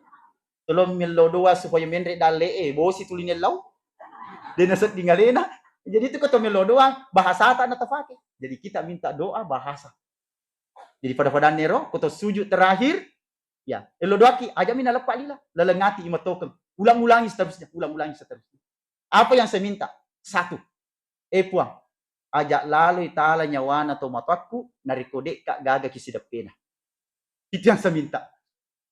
Tolong melo doa supaya menre dalle e, bosi tuli nellau. Dena sedding alena. Jadi itu ko to melo doa bahasata na tafake. Jadi kita minta doa bahasa. Jadi pada-padanna ero, ko to sujud terakhir, ya, elo doaki, aja mi naleppa lila, laleng ati imatokeng. Ulang-ulangi seterusnya, ulang-ulangi seterusnya. Apa yang saya minta? Satu, eh Puang, aja laloi tala nyawana tomatoakku, narekko dekka gaga ki sideppena. Itu yang saya minta.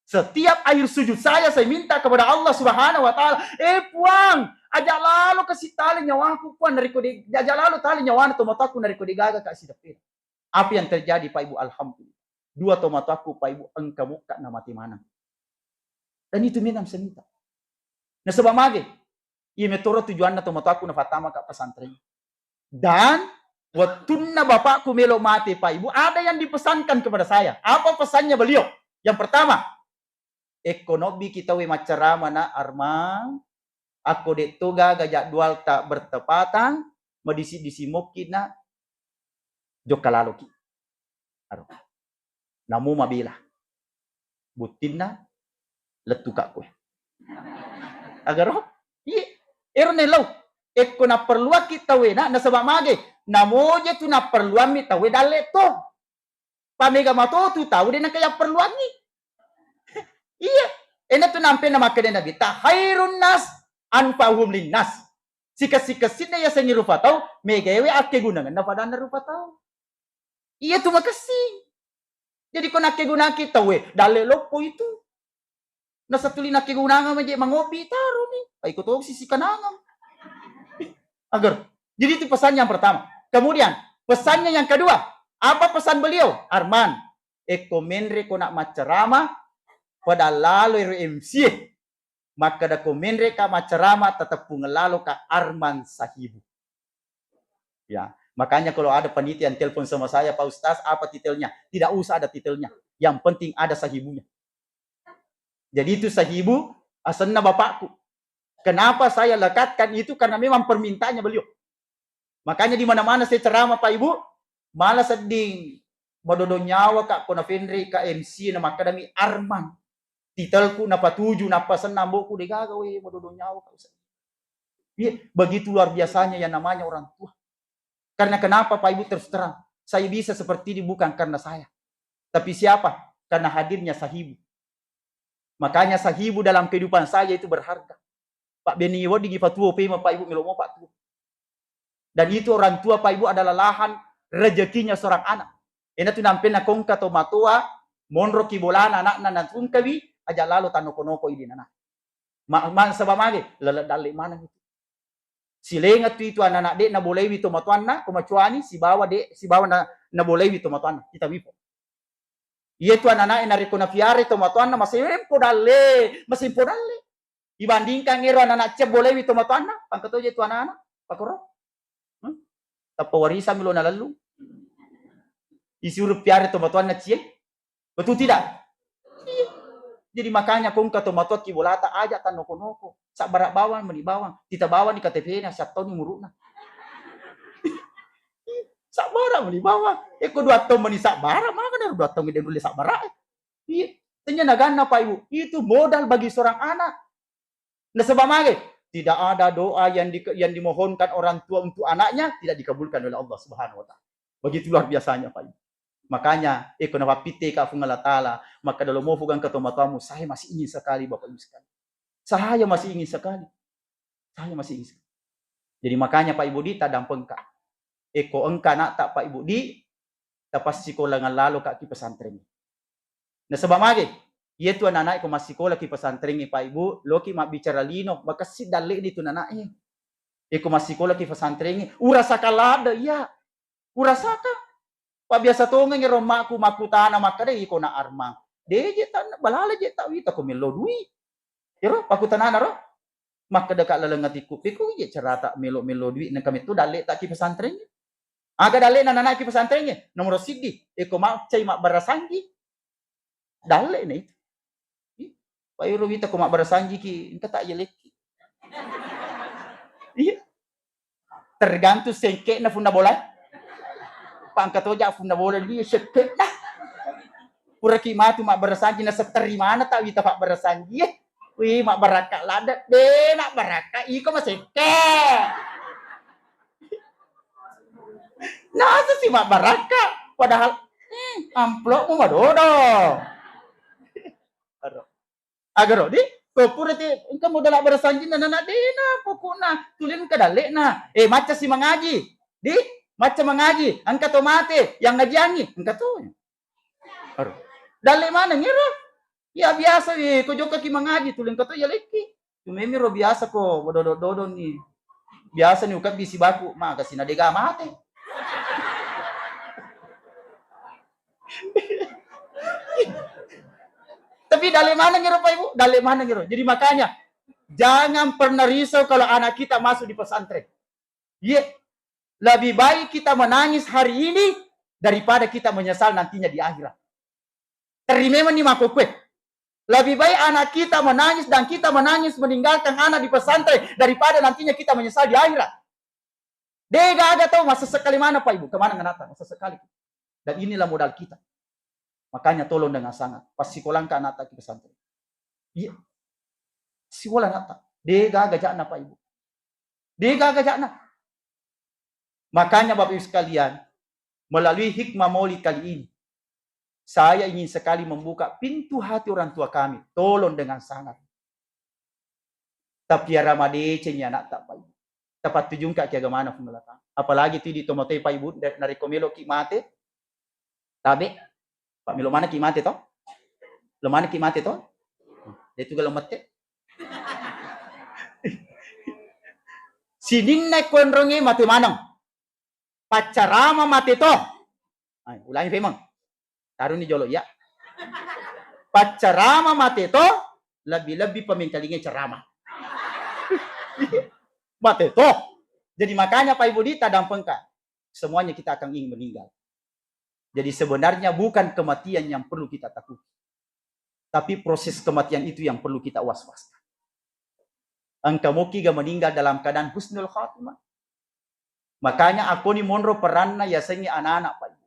Setiap akhir sujud saya, saya minta kepada Allah Subhanahu wa Ta'ala, eh Puang, aja lalo kasi tala nyawaku, Puang, narekko de-, aja lalo tala nyawana tomatoakku, narekko de gaga ka sideppena. Apa yang terjadi, Pak Ibu? Alhamdulillah. Dua tomatoakku, Pak Ibu, engka mukka na mate maneng. Dan itu memang saya minta. Nasaba mage, iya metoro tujuanna tomatoakku nafattama ka pesantren. Dan wettunna bapakku melo mate, Pak Ibu, ada yang dipesankan kepada saya. Apa pesannya beliau? Yang pertama, ekko nobbiki tauwe maccarama na, Arman, akko de'to gaga jadwalta bertepatan, madisi-disi mokki na jokka laloki. Aro. Namo mabela. Buttinna lettu ka koe. Agaro? Iye. Ero nellau. Ekko napperluakki tauwe na, nasaba mage. Namoje tu napperluammi tauwe dalle to. Pamega matotu tau de nengka yapperluangngi. Iya. Ena tu nampenna makkeda Nabi ta, khairun nas anfa'uhum linnas. Sikessi-kessinna yasengnge rupa tau, megaewe akkegunangenna padanna rupa tau. Iya tu makessing. Jadi ko nakkegunaki tauwe, dalle loppo itu. Nasa tuli nakkegunangeng maje mangopi, taroni. Ai ko tosi sikanangeng. Agar. Jadi itu pesan yang pertama. Kemudian, pesannya yang kedua, apa pesan beliau? Arman, ekko menre ko nak maccerama, pada lalo ero M C e. Makkeda ko menre ka maccerama, tateppung lalo ka Arman Sahibu. Ya, makanya kalau ada panitia yang telepon sama saya, "Pak Ustaz, apa titelnya?" Tidak usah ada titelnya. Yang penting ada sahibunya. Jadi itu sahibu, asenna bapakku. Kenapa saya lekatkan itu? Karena memang permintaannya beliau. Makanya di mana-mana saya ceramah, Pak Ibu, malah sedding madodo nyawa ka ko napenre ka M C na makkadami Arman. Titelku napatuju, nappasenna amboku, degaga we madodo nyawa ka Ustaz. Iya, begitu luar biasanya yang namanya orang tua. Karena kenapa, Pak Ibu, terus terang, saya bisa seperti ini bukan karena saya. Tapi siapa? Karena hadirnya sahibu. Makanya sahibu dalam kehidupan saya itu berharga. Pak Beni, wedding ipatuo pema, Pak Ibu, melo mo Pak tuo. Dan itu orang tua, Pak Ibu, adalah lahan rezekinya seorang anak. Ena tu nampenna kongka to matoa, monroki bolana anakna natungkawi, aja lalo tanoko-noko idi nana. Ma-, ma-, saba mage, lele dalle maneng itu. Silenga tu itu anak-anak de nabolewi to matoanna, ko macuani, sibawa de, sibawa na, nabolewi to matoanna. Kita wipo. Iya tu anak-anak e narekko napiara to matoanna, masempo dalle, masempo dalle. Dibandingkan ero anak-anak cia bolewi to matoanna, pangka toje tu anak-anak, pakoro. Hmm? Tappa warisan mi lo nalellung. Isuru piara to matoanna cie. Betul tidak? Iya. Jadi makanya ko engka to matoa ki bolata aja tannoko-noko. Sabbara bawang meni bawang. Tita bawang ni K T P-na, siattoni umuru'na. Sabbara meni bawang. Eko dua taung meni sabbara, maka na dua taung de nulle sabbara. Iya. Tanya naganna Pak Ibu, itu modal bagi seorang anak. Nasaba mage, tidak ada doa yang di, yang dimohonkan orang tua untuk anaknya tidak dikabulkan oleh Allah Subhanahu wa Ta'ala. Begitu luar biasanya, Pak Ibu. Makanya, eko napapitte ka Puang Allah Ta'ala, maka dalam mofu gangka tomatoamu, saya masih ingin sekali, Bapak Ibu sekalian. Saya masih ingin sekali. Saya masih ingin sekali. Jadi makanya, Pak Ibu di, tadampengka. Eko engka anakta, Pak Ibu di, tapassikolangan lalo ka ki pesantren. Nasaba mage, iyetu anak-anak ko massikola ki pesantren, Pak Ibu, loki mabbicara lino, makessing dalle'ni tu anaknya. Eko massikola ki pesantren, urasaka ladde, iya. Urasaka. Pabbiasa tongeng ero makku makkutana makkeda, "Iko na Armang. De je ta balala je ta wita ko mello dui." Ero pakkutanana ro. Makkeda ka laleng atikku, "Pekko je carata melo-melo dui nengka metto dalle'ta ki pesantren?" Aga dalle'na anak-anak ki pesantren? Nomor siddi, eko maccai mabbarasanji. Dalle'na itu. Ih, pa ero wita ko mabbarasanjiki, engka ta yalekki. Iya. Tergantung sengke'na punna bola. Pangka toja punna bola dia sengke'na. Puraki matu mabbarasanji na setteri mana ta wita pabbarasanji. Wih, mabbarakka ladde. De, mabbarakka iko masengke. Nasa si mabbarakka, padahal, hmm, amplopmu madodo. Aro. Agaro, di, ko pura ti, engka modal abbarasanjinna nana dena, pokokna, tulin ke dalle'na. Eh, macca si mangaji. Di, macca mangaji, engka to mate, yang ngajiangi, engka to. Aro. Dalle maneng ero. Iya biasa, eh, ko jokkaki mangaji, tuleng kato yalekki. Cumemi ro biasa ko, bododo-dodonni. Biasa ni ukabbi sibaku, maka sina dega mate. Tapi dalle maneng ero, Pak Ibu, dalle maneng ero. Jadi makanya, jangan pernah risau kalau anak kita masuk di pesantren. Iya, lebih baik kita menangis hari ini daripada kita menyesal nantinya di akhirat. Terri memang ni makkokkoe. Lebih baik anak kita menangis dan kita menangis meninggalkan anak di pesantren daripada nantinya kita menyesal di akhirat. De gaga tau, masesek kali mana, Pak Ibu? Kemana ngenata? Masesek kali. Dan inilah modal kita. Makanya tolong dengan sangat. Pas sikolangka anakta ki pesantren. Iya. Sikola anakta. De gaga jakna, Pak Ibu. De gaga jakna. Makanya, Bapak Ibu sekalian, melalui hikmah maulid kali ini, saya ingin sekali membuka pintu hati orang tua kami. Tolong dengan sangat. Tapiara madecengi anakta, Pak Ibu. Tapattujungka ki agamana Puang Allah Ta'ala. Apalagi tu di tomatoae, Pak Ibu, da-, narekko meloki mate, tabe, Pak, melo manaki mate to? Lo manaki mate to? Detu galo mate. Sininna konronge mate maneng. Paccarama mate to. Ai, ulangi femeng. Taruni jolo iya. Paccarama mate to, lebbi-lebbi pamengkalingai carama. Mate to. Jadi makanya, Pak Ibu, di tadampengka. Semuanya kita akan ingin meninggal. Jadi sebenarnya bukan kematian yang perlu kita takuti. Tapi proses kematian itu yang perlu kita was-waskan. Engka moki ga meninggal dalam keadaan husnul khatimah. Makanya akoni monro peranna yasengnge anak-anak, Pak Ibu.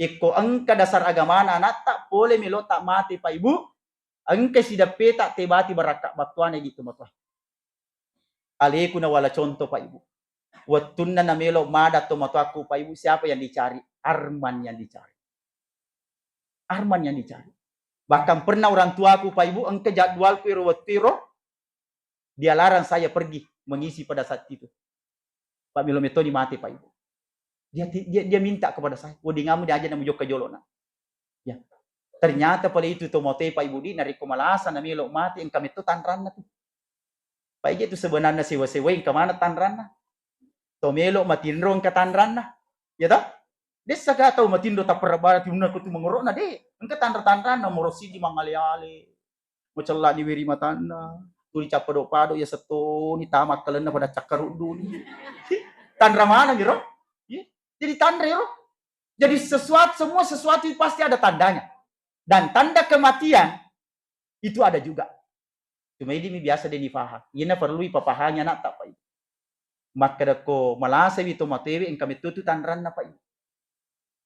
Ikko engka dasar agamana anatta, pole melo ta mate, Pak Ibu, engka sideppeta tebati barakka battuana di tomatoa. Aleku nawala contoh, Pak Ibu. Wettunna namelo mada tomatoakku, Pak Ibu, siapa yang dicari? Arman yang dicari. Arman yang dicari. Bahkan pernah orang tuaku, Pak Ibu, engka jadwalku ero wettu ero, dia larang saya pergi mengisi pada saat itu. Pak, melo metoni mate, Pak Ibu. Dia ti-, dia, dia minta kepada saya, "Weddingammu diaja na mujokka jolo, Nak." Ya. Ternyata pale itu tomatoe, Pak Ibu, di, narekko malasa na melo mate, engka metto tanranna tu. Pak, iya tu sebenarnya sewa-sewai engka mana tanranna. To melo matinro engka tanranna. Ya toh? Dessa ga tau matinro tapperabara timunna ko tu mangorokna, de. Engka tanra-tanranna, moro sidi mangale-ale. Macellani weri matanna, tuli cappado-pado iya settoni tama akkalenna pada cakkarudduni. Tanra maneng iro? Iya. Jadi tanra iro. Jadi sesuatu, semua sesuatu itu pasti ada tandanya. Dan tanda kematian Itu ada juga. Cuma idi mi biasa de' nifahang. Iyena perlu ipapahangi ana'ta, Pak Ibu. Makkeda ko malasawi tomatoewe, engka metto tu tanranna, Pak Ibu.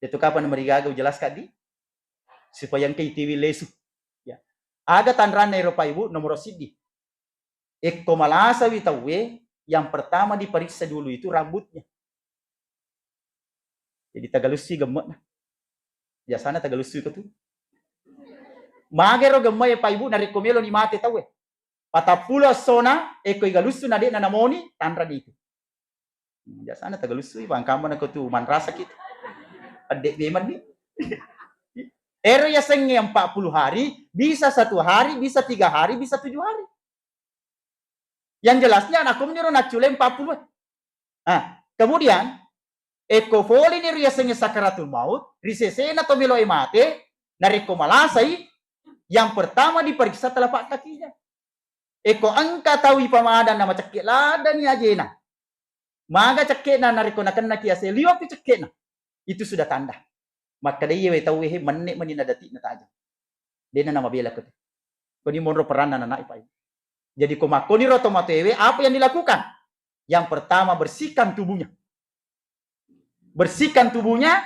Itu kapan marigaga ujelaska di? Supaya engka itiwi lesu. Ya. Aga tanranna ero, Pak Ibu, nomor siddi. Ekko malasawi tauwe, yang pertama diperiksa dulu itu rambutnya. Jadi tagalussui gemme'na. Biasana tagalussui ko tu. Magero gemme'e, Pak Ibu, narekko meloni mate tauwe. Patappulo essona, ekko igalussu na de'na namoni, tanra di itu. Hmm, biasana tagalussui, bangkamma nako tu manrasaki tu. Pedde' memang ni. Ero yasengnge empat puluh hari, bisa satu hari, bisa tiga hari, bisa tujuh hari. Yang jelasnya anakku meniro naccule empat puluh. Nah, kemudian, ekko foli ni riasengnge sakaratul maut, ri sesena to meloe mate, narekko malasai, yang pertama diperiksa telapak kakinya. Ekko engka tau ipamadang na macekke' ladani ajena. Maga cekke'na narekko nakennaki ase, liwe'pi cekke'na. Itu sudah tanda. Makkeda iye we tauwe he, menne' meni na dati'na tajeng. De'na namabela ko te. Koni monro peranna nana'i, Pak Ibu. Jadi ko makkoniro tomatoewe, apa yang dilakukan? Yang pertama, bersihkan tubuhnya. Bersihkan tubuhnya,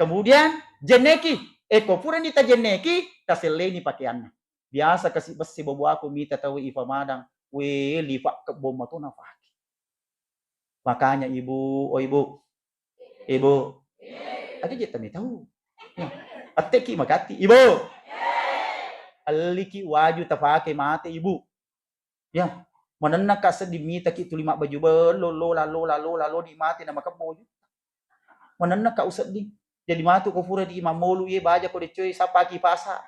kemudian jenneki. Eko purani tajenneki, taselleni pakeanna. Biasa kasi' bessi boboaku mita tau ifamadang, we, lifa' kebbo mato nafake. Makanya Ibu, oh Ibu, Ibu, aja je' tami tau. Ya. Atteki magatti, Ibu. Alliki waju tafake mate, Ibu. Ya, manennaka sedding mitaki tuli mabbaju bello, lola, lola, lola, lodi mate na makebbo waju. Manennaka usedding. Jadi matu ko pura di mammolu ye baja ko deccoe sapaki pasa.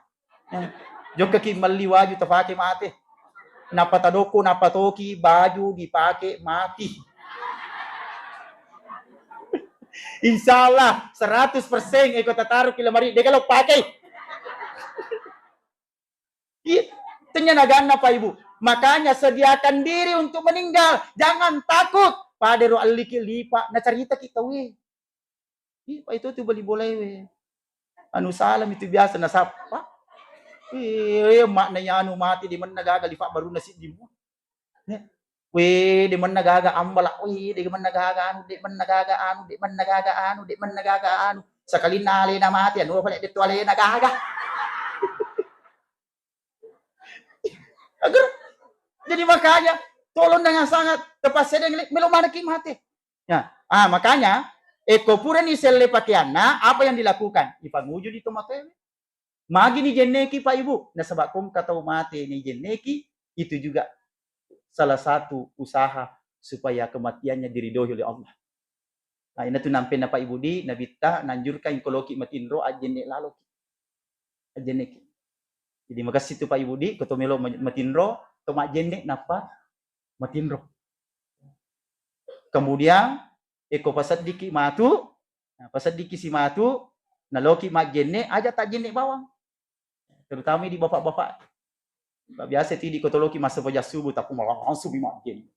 Ya. Jokkaki melli waju tafake mate. Nappa tadokko, nappa toki baju dipake mati. Insya Allah seratus persen eko tataruki lemari, de' kalau pakai. Iya, tenya naganna, Pak Ibu. Makanya sediakan diri untuk meninggal. Jangan takut. Padero alliki lipa, nacaritaki tauwe. Iya, Pak, itu tu bali bolae we. Anu salam itu biasa nasappa. Iya, makna ya anu mati di menna gaga lipa baru nasi di mua. Eh, we, de' menna gaga ambala, we, de' menna gaga anu, de' menna gaga anu, de' menna gaga anu, de' menna gaga anu. Sakalinna alena mate, anu pale' de' tu alena gaga. Agar, jadi makanya, tolong dengan sangat, terpaksa dengan melo maneki mate. Ya, ah, makanya, eko purani selle pakeanna, apa yang dilakukan? Ipanguju di tomatoewe. Magi ni jenneki, Pak Ibu? Nasaba' kongka tau mate ni jenneki, itu juga salah satu usaha supaya kematiannya diridhoi oleh Allah. Nah, ina tu nampenna Pak Ibu di Nabitta nanjurkan ko loki matinro ajjenne laloki. Ajjenneki. Jadi makassi tu Pak Ibu di, ko to melo ma-, matinro, to majjenne nappa matinro. Kemudian, eko paseddiki matu, nah, paseddiki si matu, naloki majjenne, aja tajjenne bawang. Terutama di bapak-bapak. Pak, biasa ti di ko to loki massepo jam subuh, tapi malah langsung majjenne.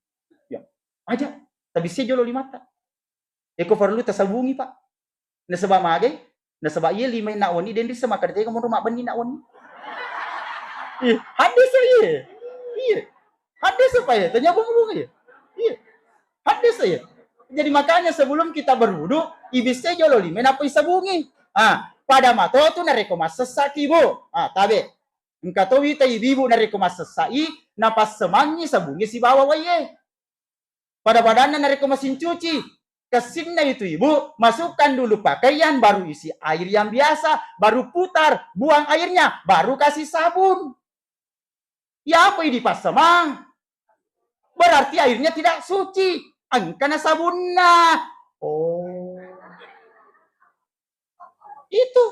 Ya, aja, tabissai jolo limatta. Eko parellu tasabungi, Pak. Nasaba' magai? Nasaba' iye lima na wenni, den risseng makkeda tega monro mabbenni na wenni. Ih, haddese iye. Iye. Haddese pa iye, tanya bunga-bunga iye. Iye. Haddese iye. Jadi makanya sebelum kita berwudu, ibissai jolo lima, nappa isabungi. Ah, pada mato tu narekko massessaki, Bu. Ah, tabe. Engka to wita ibu-ibu narekko massessai, napassemangngi sabungi sibawa waiye. Pada-padanna narekko mesin cuci, kessinna itu ibu, masukkan dulu pakaian, baru isi air yang biasa, baru putar, buang airnya, baru kasih sabun. Ya apa ini passemang? Berarti airnya tidak suci. Engkana sabunna. Oh. Itu.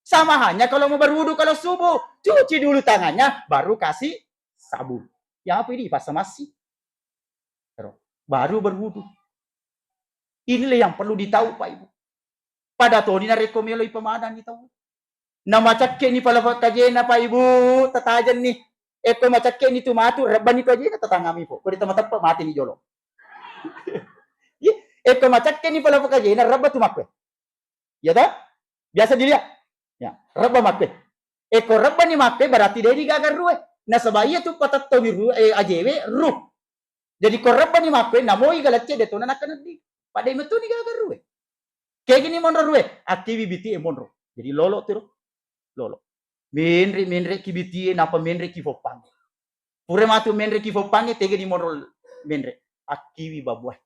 Sama hanya kalau mau berwudu kalau subuh. Cuci dulu tangannya, baru kasih sabun. Ya apa ini passemasi? Ero, baru berwudu. Inilah yang perlu ditahu, Pak Ibu. Pada toni narekko melo ipamadang ni tau. Na macakke ni pala kajena, Pak Ibu, tatajen ni. Ekko macakke ni tu matu, rebba ni tu ajena tatangami po. Ko de' tama teppe mati ni jolo. Iya, ekko macakke ni pala kajena, rebba tu makkue. Iya ta? Biasa dilihat. Ya, rebba makkue. Ekko rebba ni makkue berarti de' ni gaga rue. Nasaba iya tu patettoni ru-, eh, ajewe ruh. Jadi ko rebbani makkue namoi galecce de tona nakkenedding. Pada metuni gaga ruwe. Kegini monro ruwe, akkiwi bitie monro. Jadi lolo tiro. Lolo. Menre, menre ki bitie, napa menre ki foppang. Pura matu menre ki foppangnge, tegani monro menre. Akkiwi babuae.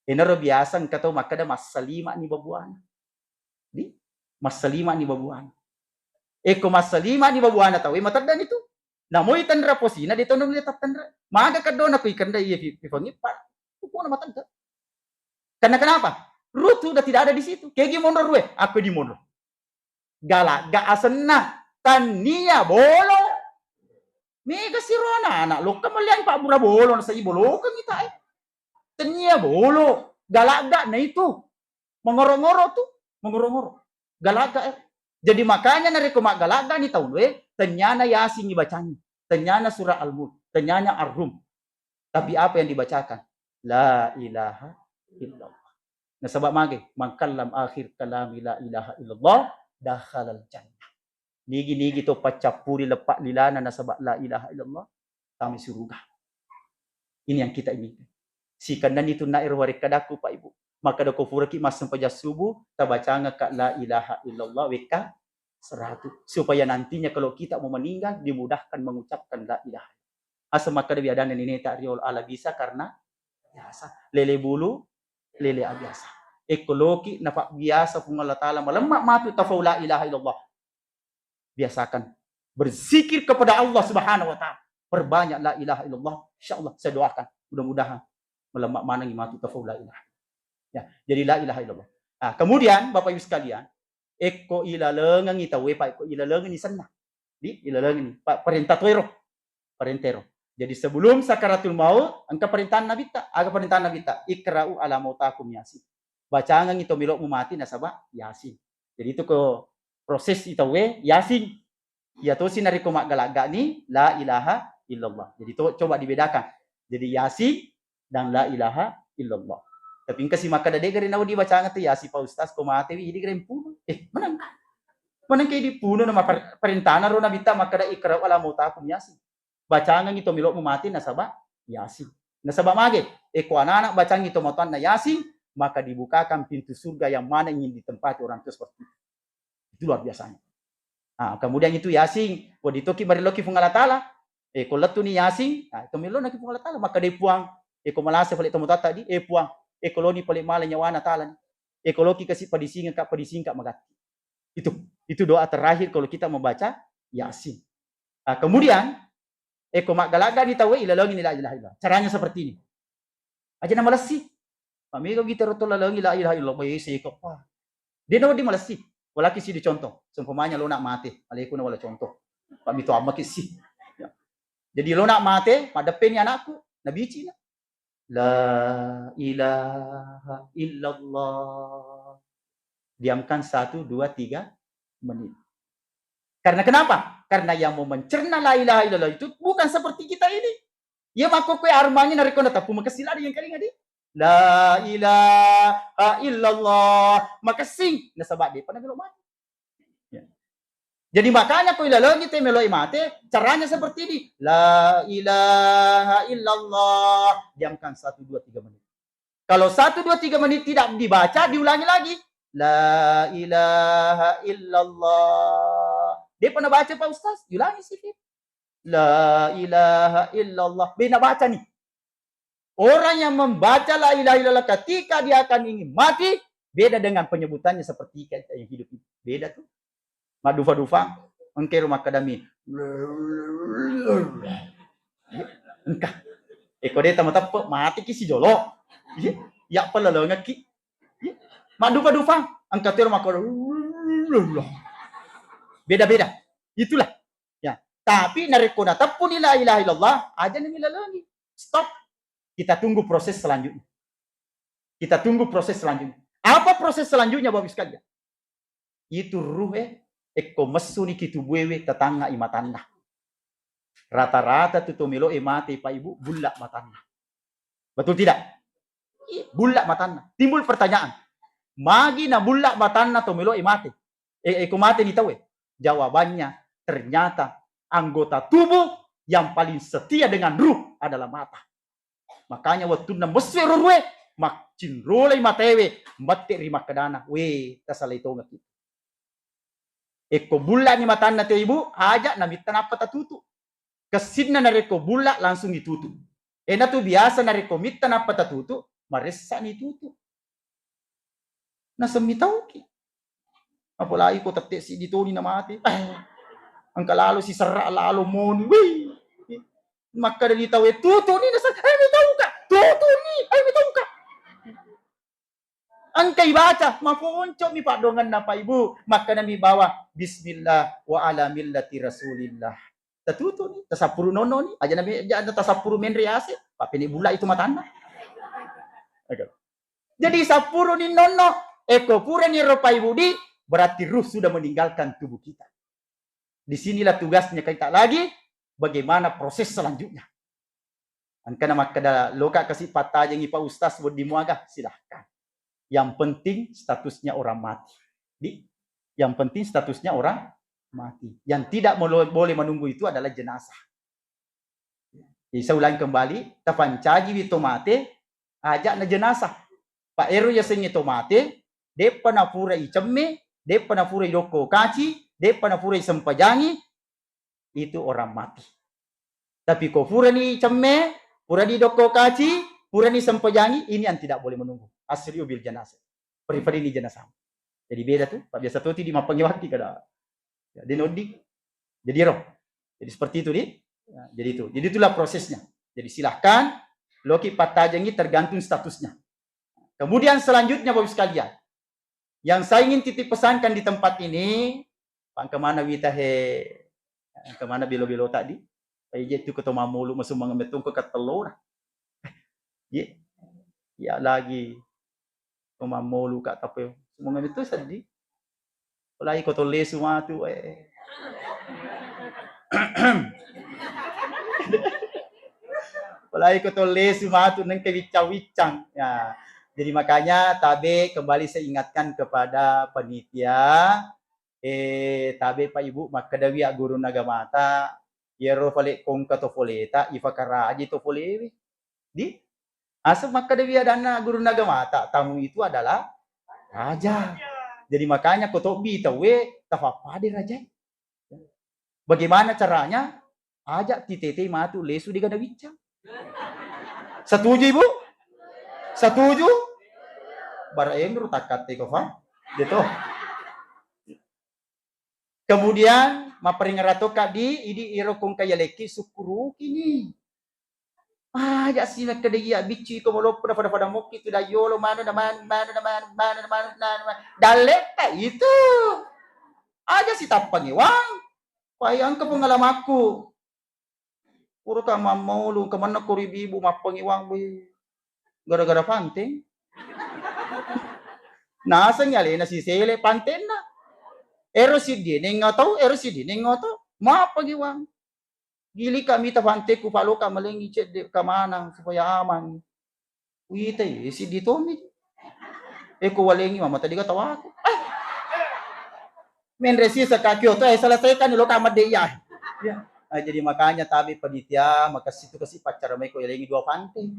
Enaro biasa engka tau makkeda massalima'ni babuana. Di? Massalima'ni babuana. Ekko massalima'ni babuana tauwe, mateddani tu. Namoi tenra posina, de tono mulle tattenra. Maga keddona ko ikenra iye fi-, fifangi, pa-, pupuna matedda. Karena kenapa? Ruh sudah tidak ada di situ. Kegi monro ruwe, aku di monro. Galagga asenna, tannia bolo. Mega siro anak-anak, lokka melliang pabbura bolo, nasai bolokeng ita e. Tannia bolo, galagga na itu. Mengoro-ngoro tu, mengoro-ngoro. Galagga e. Jadi makanya narekko maggalagga ni tau e, tanniana Yasin ibacangi. Tanniana surah Al-Mulk, tanniana Ar-Rum. Tapi apa yang dibacakan? La ilaha illallah. Nasaba mage, "Man kallam akhir kalami la ilaha illallah, dakhalal jannah." Nigi-nigi to paccappuri leppa lilana nasaba la ilaha illallah, tama suruga. Ini yang kita inginkan. Sikennani tu naero warekkadakku, Pak Ibu. Makkeda ko puraki massempajang subuh, tabacangakka la ilaha illallah wekka seratu. Supaya nantinya kalau kita mau meninggal, dimudahkan mengucapkan la ilaha. Asa makkeda biadanna nineta riolo ala bisa karena biasa. Lele bulu, lele abiasa. Ekko loki napabbiasa Puang Allah Ta'ala malemma matu tafau la ilaha illallah. Biasakan berzikir kepada Allah Subhanahu wa Ta'ala. Perbanyak la ilaha illallah. Insya Allah, saya doakan. Mudah-mudahan melemma manengi matu tafau la ilaha. Ya, jadi la ilaha illallah. Nah, kemudian Bapak Ibu sekalian, ekko ilalengengi tauwe, Pak, ekko ilalengengi senna. Di ilalengengi, Pak, perintah toero. Perintah ero. Jadi sebelum sakaratul maut, engka perintah Nabitta. Aga perintah Nabitta? "Iqra'u ala mautakum Yasin." Bacangengi to melo'mu mati nasaba Yasin. Jadi itu ko proses itawe Yasin. Iya tosi narekko maggalaggani la ilaha illallah. Jadi to, coba dibedakan. Jadi Yasin dan la ilaha illallah. Tapi engka si makkeda, "De gare nawedding bacangeng tu Yasin, Pak Ustaz, ko matewi, idi gare mpuno." Eh, menang. Menang ke dipuno nama per-, perintahna ro Nabitta makkeda, "Iqra'u ala mautakum Yasin." Bacangengi to melo'mu mati nasaba Yasin. Nasaba mage, eko anak-anak bacangi to matoanna Yasin, maka dibukakan pintu surga yang mana ingin ditempati orang tua seperti itu. Itu luar biasanya. Nah, kemudian itu Yasin, wedding toki mariloki Puang Allah Ta'ala. Eh, ko lettuni Yasin, nah, itu melonaki Puang Allah Ta'ala. Maka dé Puang, eh, ko malasa pale tomatoatta di, eh, Puang, eh, ko loni pale mala nyawana Ta'ala ni. Eh, ko loki kasi padisingeng ka, padisingeng ka magatti. Itu, itu doa terakhir kalau kita membaca Yasin. Nah, kemudian, eh, ko maggalagga ni tauwe, ilalengi ni la ilaha illallah. Caranya seperti ini. Aja na malessi. Pamega gita ro to lalengi la ilaha illallah, eh, seko pa. Dé nawedding malessi. Walaki siddi contoh. Seumpamanya lona mate, alekuna wala contoh. Pak mito amma kissi. Ya. Jadi lona mate, maddeppeni anakku, nabicina. La ilaha illallah. Diamkan satu, dua, tiga menit. Karena kenapa? Karena yang mau mencerna la ilaha illallah itu bukan seperti kita ini. Iya makkokkoe armangnge narekko nateppu makessing lada yang kalinga di. La ilaha illallah. Makessing. Nasaba depa namelo mati. Ya. Jadi makanya ko ilalengi te meloi mate, caranya seperti ini. La ilaha illallah. Diamkan satu, dua, tiga menit. Kalau satu, dua, tiga menit tidak dibaca, diulangi lagi. La ilaha illallah. Depa nabaca Pak Ustaz, diulangi sedikit. La ilaha illallah. Bena baca nih. Orang yang membaca la ilaha illallah ketika dia akan ingin mati, beda dengan penyebutannya seperti kita yang hidup ini. Beda tuh. Maddufa-dufa, engka ero makkedami. Engka. Eh, ko de tamateppe, mateki si jolo. Iya, ya pelalengekki. Iya. Maddufa-dufa, engka tero makko. Beda-beda. Itulah. Ya. Tapi narekko nateppuni la ilaha illallah, aja ni milalengi. Stop. Kita tunggu proses selanjutnya. Kita tunggu proses selanjutnya. Apa proses selanjutnya, Bapak Ibu sekalian? Itu ruh e, ekko messuni ki tubuewe, tatangngai matanna. Rata-rata tu to meloe mate, Pak Ibu, bulla matanna. Betul tidak? Iya, bulla matanna. Timbul pertanyaan, magi na bulla matanna to meloe mate? Eh, eh, ko mate ni tauwe? Jawabannya, ternyata anggota tubuh yang paling setia dengan ruh adalah mata. Makanya wettunna messu ero ruhe, maccinrolai mataewe, mette ri makkedana, "We, tasalai tongekki." Ekko bulla'ni matanna te ibu, aja namitta nappa tatutu. Kessinna narekko bulla langsung itutu. Enatu biasa narekko mitta nappa tatutu, maressani itutu. Nasemmi tauki. Apalagi ko tette siddi toni namate. Eh, engka lalo siserra lalo moni. Wih. Makkeda ni tauwe, "Tutuni," nasa, "Ayo mi tauka. Tutuni, ayo mi tauka." Engka ibaca, mafonco'mi paddoangenna, Pak Ibu. Makkedami bawa, "Bismillah wa ala millati Rasulillah." Tatutuni, tasappuru nonnoni, aja nabe-, aja tasappuru menre ase, pappene bulla itu matanna. Oke. Jadi sappuruni nonno, eko purani ero Pak Ibu di, berarti ruh sudah meninggalkan tubuh kita. Di sinilah tugasnya kita lagi, bagaimana proses selanjutnya. Engkana makkeda, "Loka kasi pattajengi Pak Ustaz, wedding muaga?" Silahkan. Yang penting statusnya orang mati. Di, yang penting statusnya orang mati. Yang tidak melo-, boleh menunggu itu adalah jenazah. Jadi saya ulangi kembali, tapancajiwi to mate, aja na jenazah. Pak ero yasengnge to mate, deppa napura icemme, deppa napura idokko kaci, deppa napura isempajangi, itu orang mati. Tapi ko purani cemme, purani dokko kaci, purani sempajangi, ini yang tidak boleh menunggu. Asri'u bil janazah. Peri-perini jenazah. Jadi beda tuh, Pak, biasa tuh di mappangewakki kada. Ya, di noddi. Jadi roh. Jadi seperti itu di. Ya, jadi itu. Jadi itulah prosesnya. Jadi silahkan loki pattajengi tergantung statusnya. Kemudian selanjutnya Bapak Ibu sekalian, yang saya ingin titip pesankan di tempat ini, Pak, engka mana wita he, engka mana belo-belo tadi? Pak ije tu keto mamulu masumang metong ke ketello na. Ye, ya lagi. Ko mammolu ka, tapi semoga itu sedih. Apalagi ko tollesu matu, eh. Apalagi ko tollesu matu, nengke wiccang-wiccang. Ya. Jadi makanya tabe kembali saya ingatkan kepada panitia, eh, tabe Pak Ibu, makkedawi guru nagamata, yero fale kongka to foleta, ifakaraji to folewe. Di? Asal makkeda wi adanna gurunna agamata, tamu itu adalah raja. Jadi makanya ko tobbi tauwe tafappade rajae. Bagaimana caranya? Aja titetei matu lesu de gana wiccang. Setuju, Ibu? Setuju? Bara enru takkatte ko fa? Gitu. Kemudian, mapparingara tokka di, idi iro kongka yalekki, sukkurukini. Aja si makkeda iya biccu iko maloppo na fada-fada mokki tu dayyolo, manu na manu, manu na manu, manu na manu, na, na, dalletta itu. Aja si tappangewang. Pai engka pengalamakku. Puraka mammaulu, engka manna ko ri bibu mappangewang, weh. Gara-gara panteng. Nasengngi alena sisele pantenna. Ero siddie nengnga tau, ero siddie nengnga tau. Mappangewang. Gilika mita panteku, paloka malengi cedde kamana supaya aman. Uitai, eh, siddi tommi. Eh, ko walengi mama tadi kata waku. Eh. Menre sisa ka kioto, eh, selesaikan dulu kamar deh, ya. Ya. Ah, jadi makanya tabe panitia, makasih tu kasih pacar mai ko yalengi dua pantai.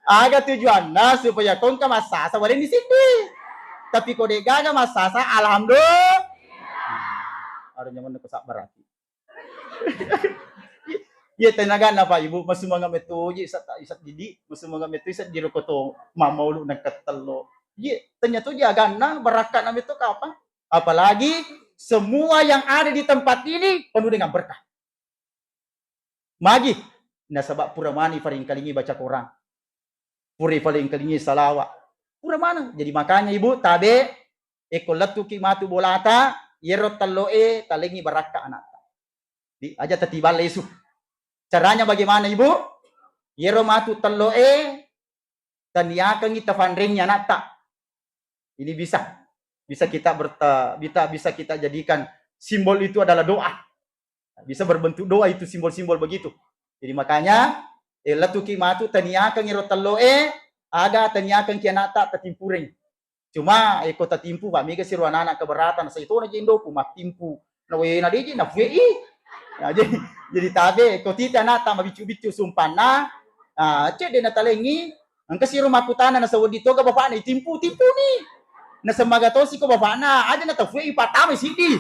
Aga tujuanna supaya kongka massasa walengi siddi. Tapi ko de gaga massasa, alhamdulillah. Ada nyaman ko sabbaraki. Iya, tenaganna, Pak, Ibu, masumanga metto ji, isa, isa didi, masumanga metto, isa diro koto mammaulu nengketello. Iya, tanya tu ji aganna, barakka'na metto kapang. Apalagi semua yang ada di tempat ini penuh dengan berkah. Magi, nasaba pura mani paringkalingi baca Quran. Pura paringkalingi salawa. Pura maneng. Jadi makanya, Ibu, tabe, eko lettuki matu bolata, yero telloe talengi barakka anatta. Di, aja tatiba lesu. Caranya bagaimana, Ibu? Yero matu telloe, taniakengi tafanrengi anatta. Ini bisa. Bisa kita berta-, bisa, bisa kita jadikan simbol itu adalah doa. Bisa berbentuk doa itu simbol-simbol begitu. Jadi makanya, eh, lettuki matu taniakengi ro telloe, aga taniakengki anatta tatimpureng. Cuma, eh, ko tatimpu, Pak, mega siro anak-anak keberatan, saya itu aja Indoku, matimpu, Na we na deji na fue i. Nah, jadi, jadi tabe ko tita na ta mabiccu-biccu sumpanna. Ah, cedde na talengi. Engka siro makkutana nasaba wedding toga bapakna itimpu-timpuni. Nasemaga tosi ko bapakna aja na tafue i patama siddi.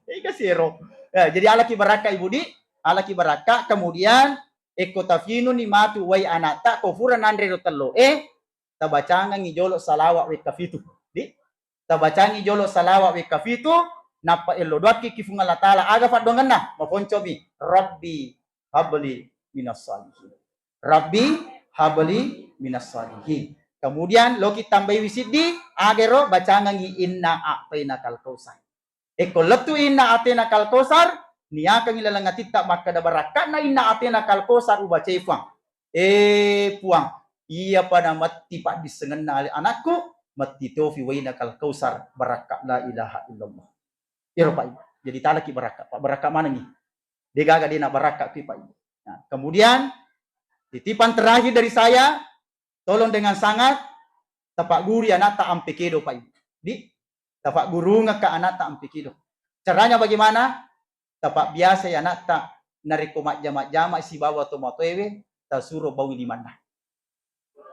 Ega siro. Ya, jadi alaki barakka ibu di, alaki barakka, kemudian ekko tafinuni matu wai anatta ko fura nanre ro tello e, tabacangengi jolo salawa wekka fitu. Di, tabacangi jolo salawa wekka fitu, nappa ello doakki ki Fuang Allah Ta'ala. Aga paddoangenna? Maponcomi, Rabbi habli minas salihin. Rabbi habli minas salihin. Kemudian loki tambaiwi siddi, agero bacangengi inna a'tainakal kautsar. Ekko lettu inna a'tainakal kautsar, niakangi laleng atitta makkeda barakka'na inna a'tainakal kautsar ubacai Fuang. Eh Puang, iyapa namatti paddissengenna ale anakku, matti tofi wainakal kautsar, barakka la ilaha illallah. Iro Pak Ibu. Jadi talaki barakka, Pak, barakka manengi. Degaga dena barakka kui Pak Ibu. Nah, kemudian titipan terakhir dari saya, tolong dengan sangat tapaggurui anatta ampe kedo Pak Ibu. Di, tapaggurungekka anatta ampe kedo. Caranya bagaimana? Tapabbiasai anatta narekko majjama-jama sibawa tomatoaewe, tasuro baui limanna.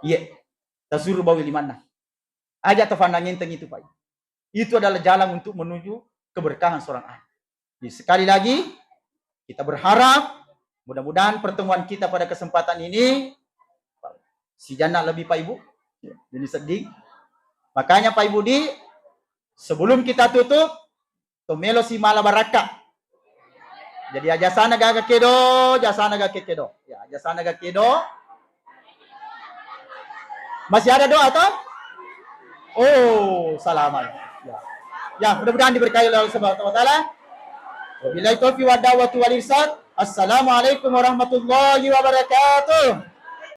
Iye, tasuro baui limanna. Aja tafannangenteng itu, Pak. Itu adalah jalan untuk menuju keberkahan seorang anak. Jadi sekali lagi, kita berharap mudah-mudahan pertemuan kita pada kesempatan ini sijanna lebih Pak Ibu. Jadi sedih. Makanya Pak Ibu di, sebelum kita tutup, to melo si mala barakka. Jadi ajasana gaga kedo, jasana gaga kedo. Ya, ajasana gaga kedo. Masih ada doa toh? Oh, salaman. Ya. Ya, mudah-mudahan diberkahi oleh Allah Subhanahu wa taala. Wabillahi taufiq wa da'watu wal irsyad. Assalamualaikum warahmatullahi wabarakatuh.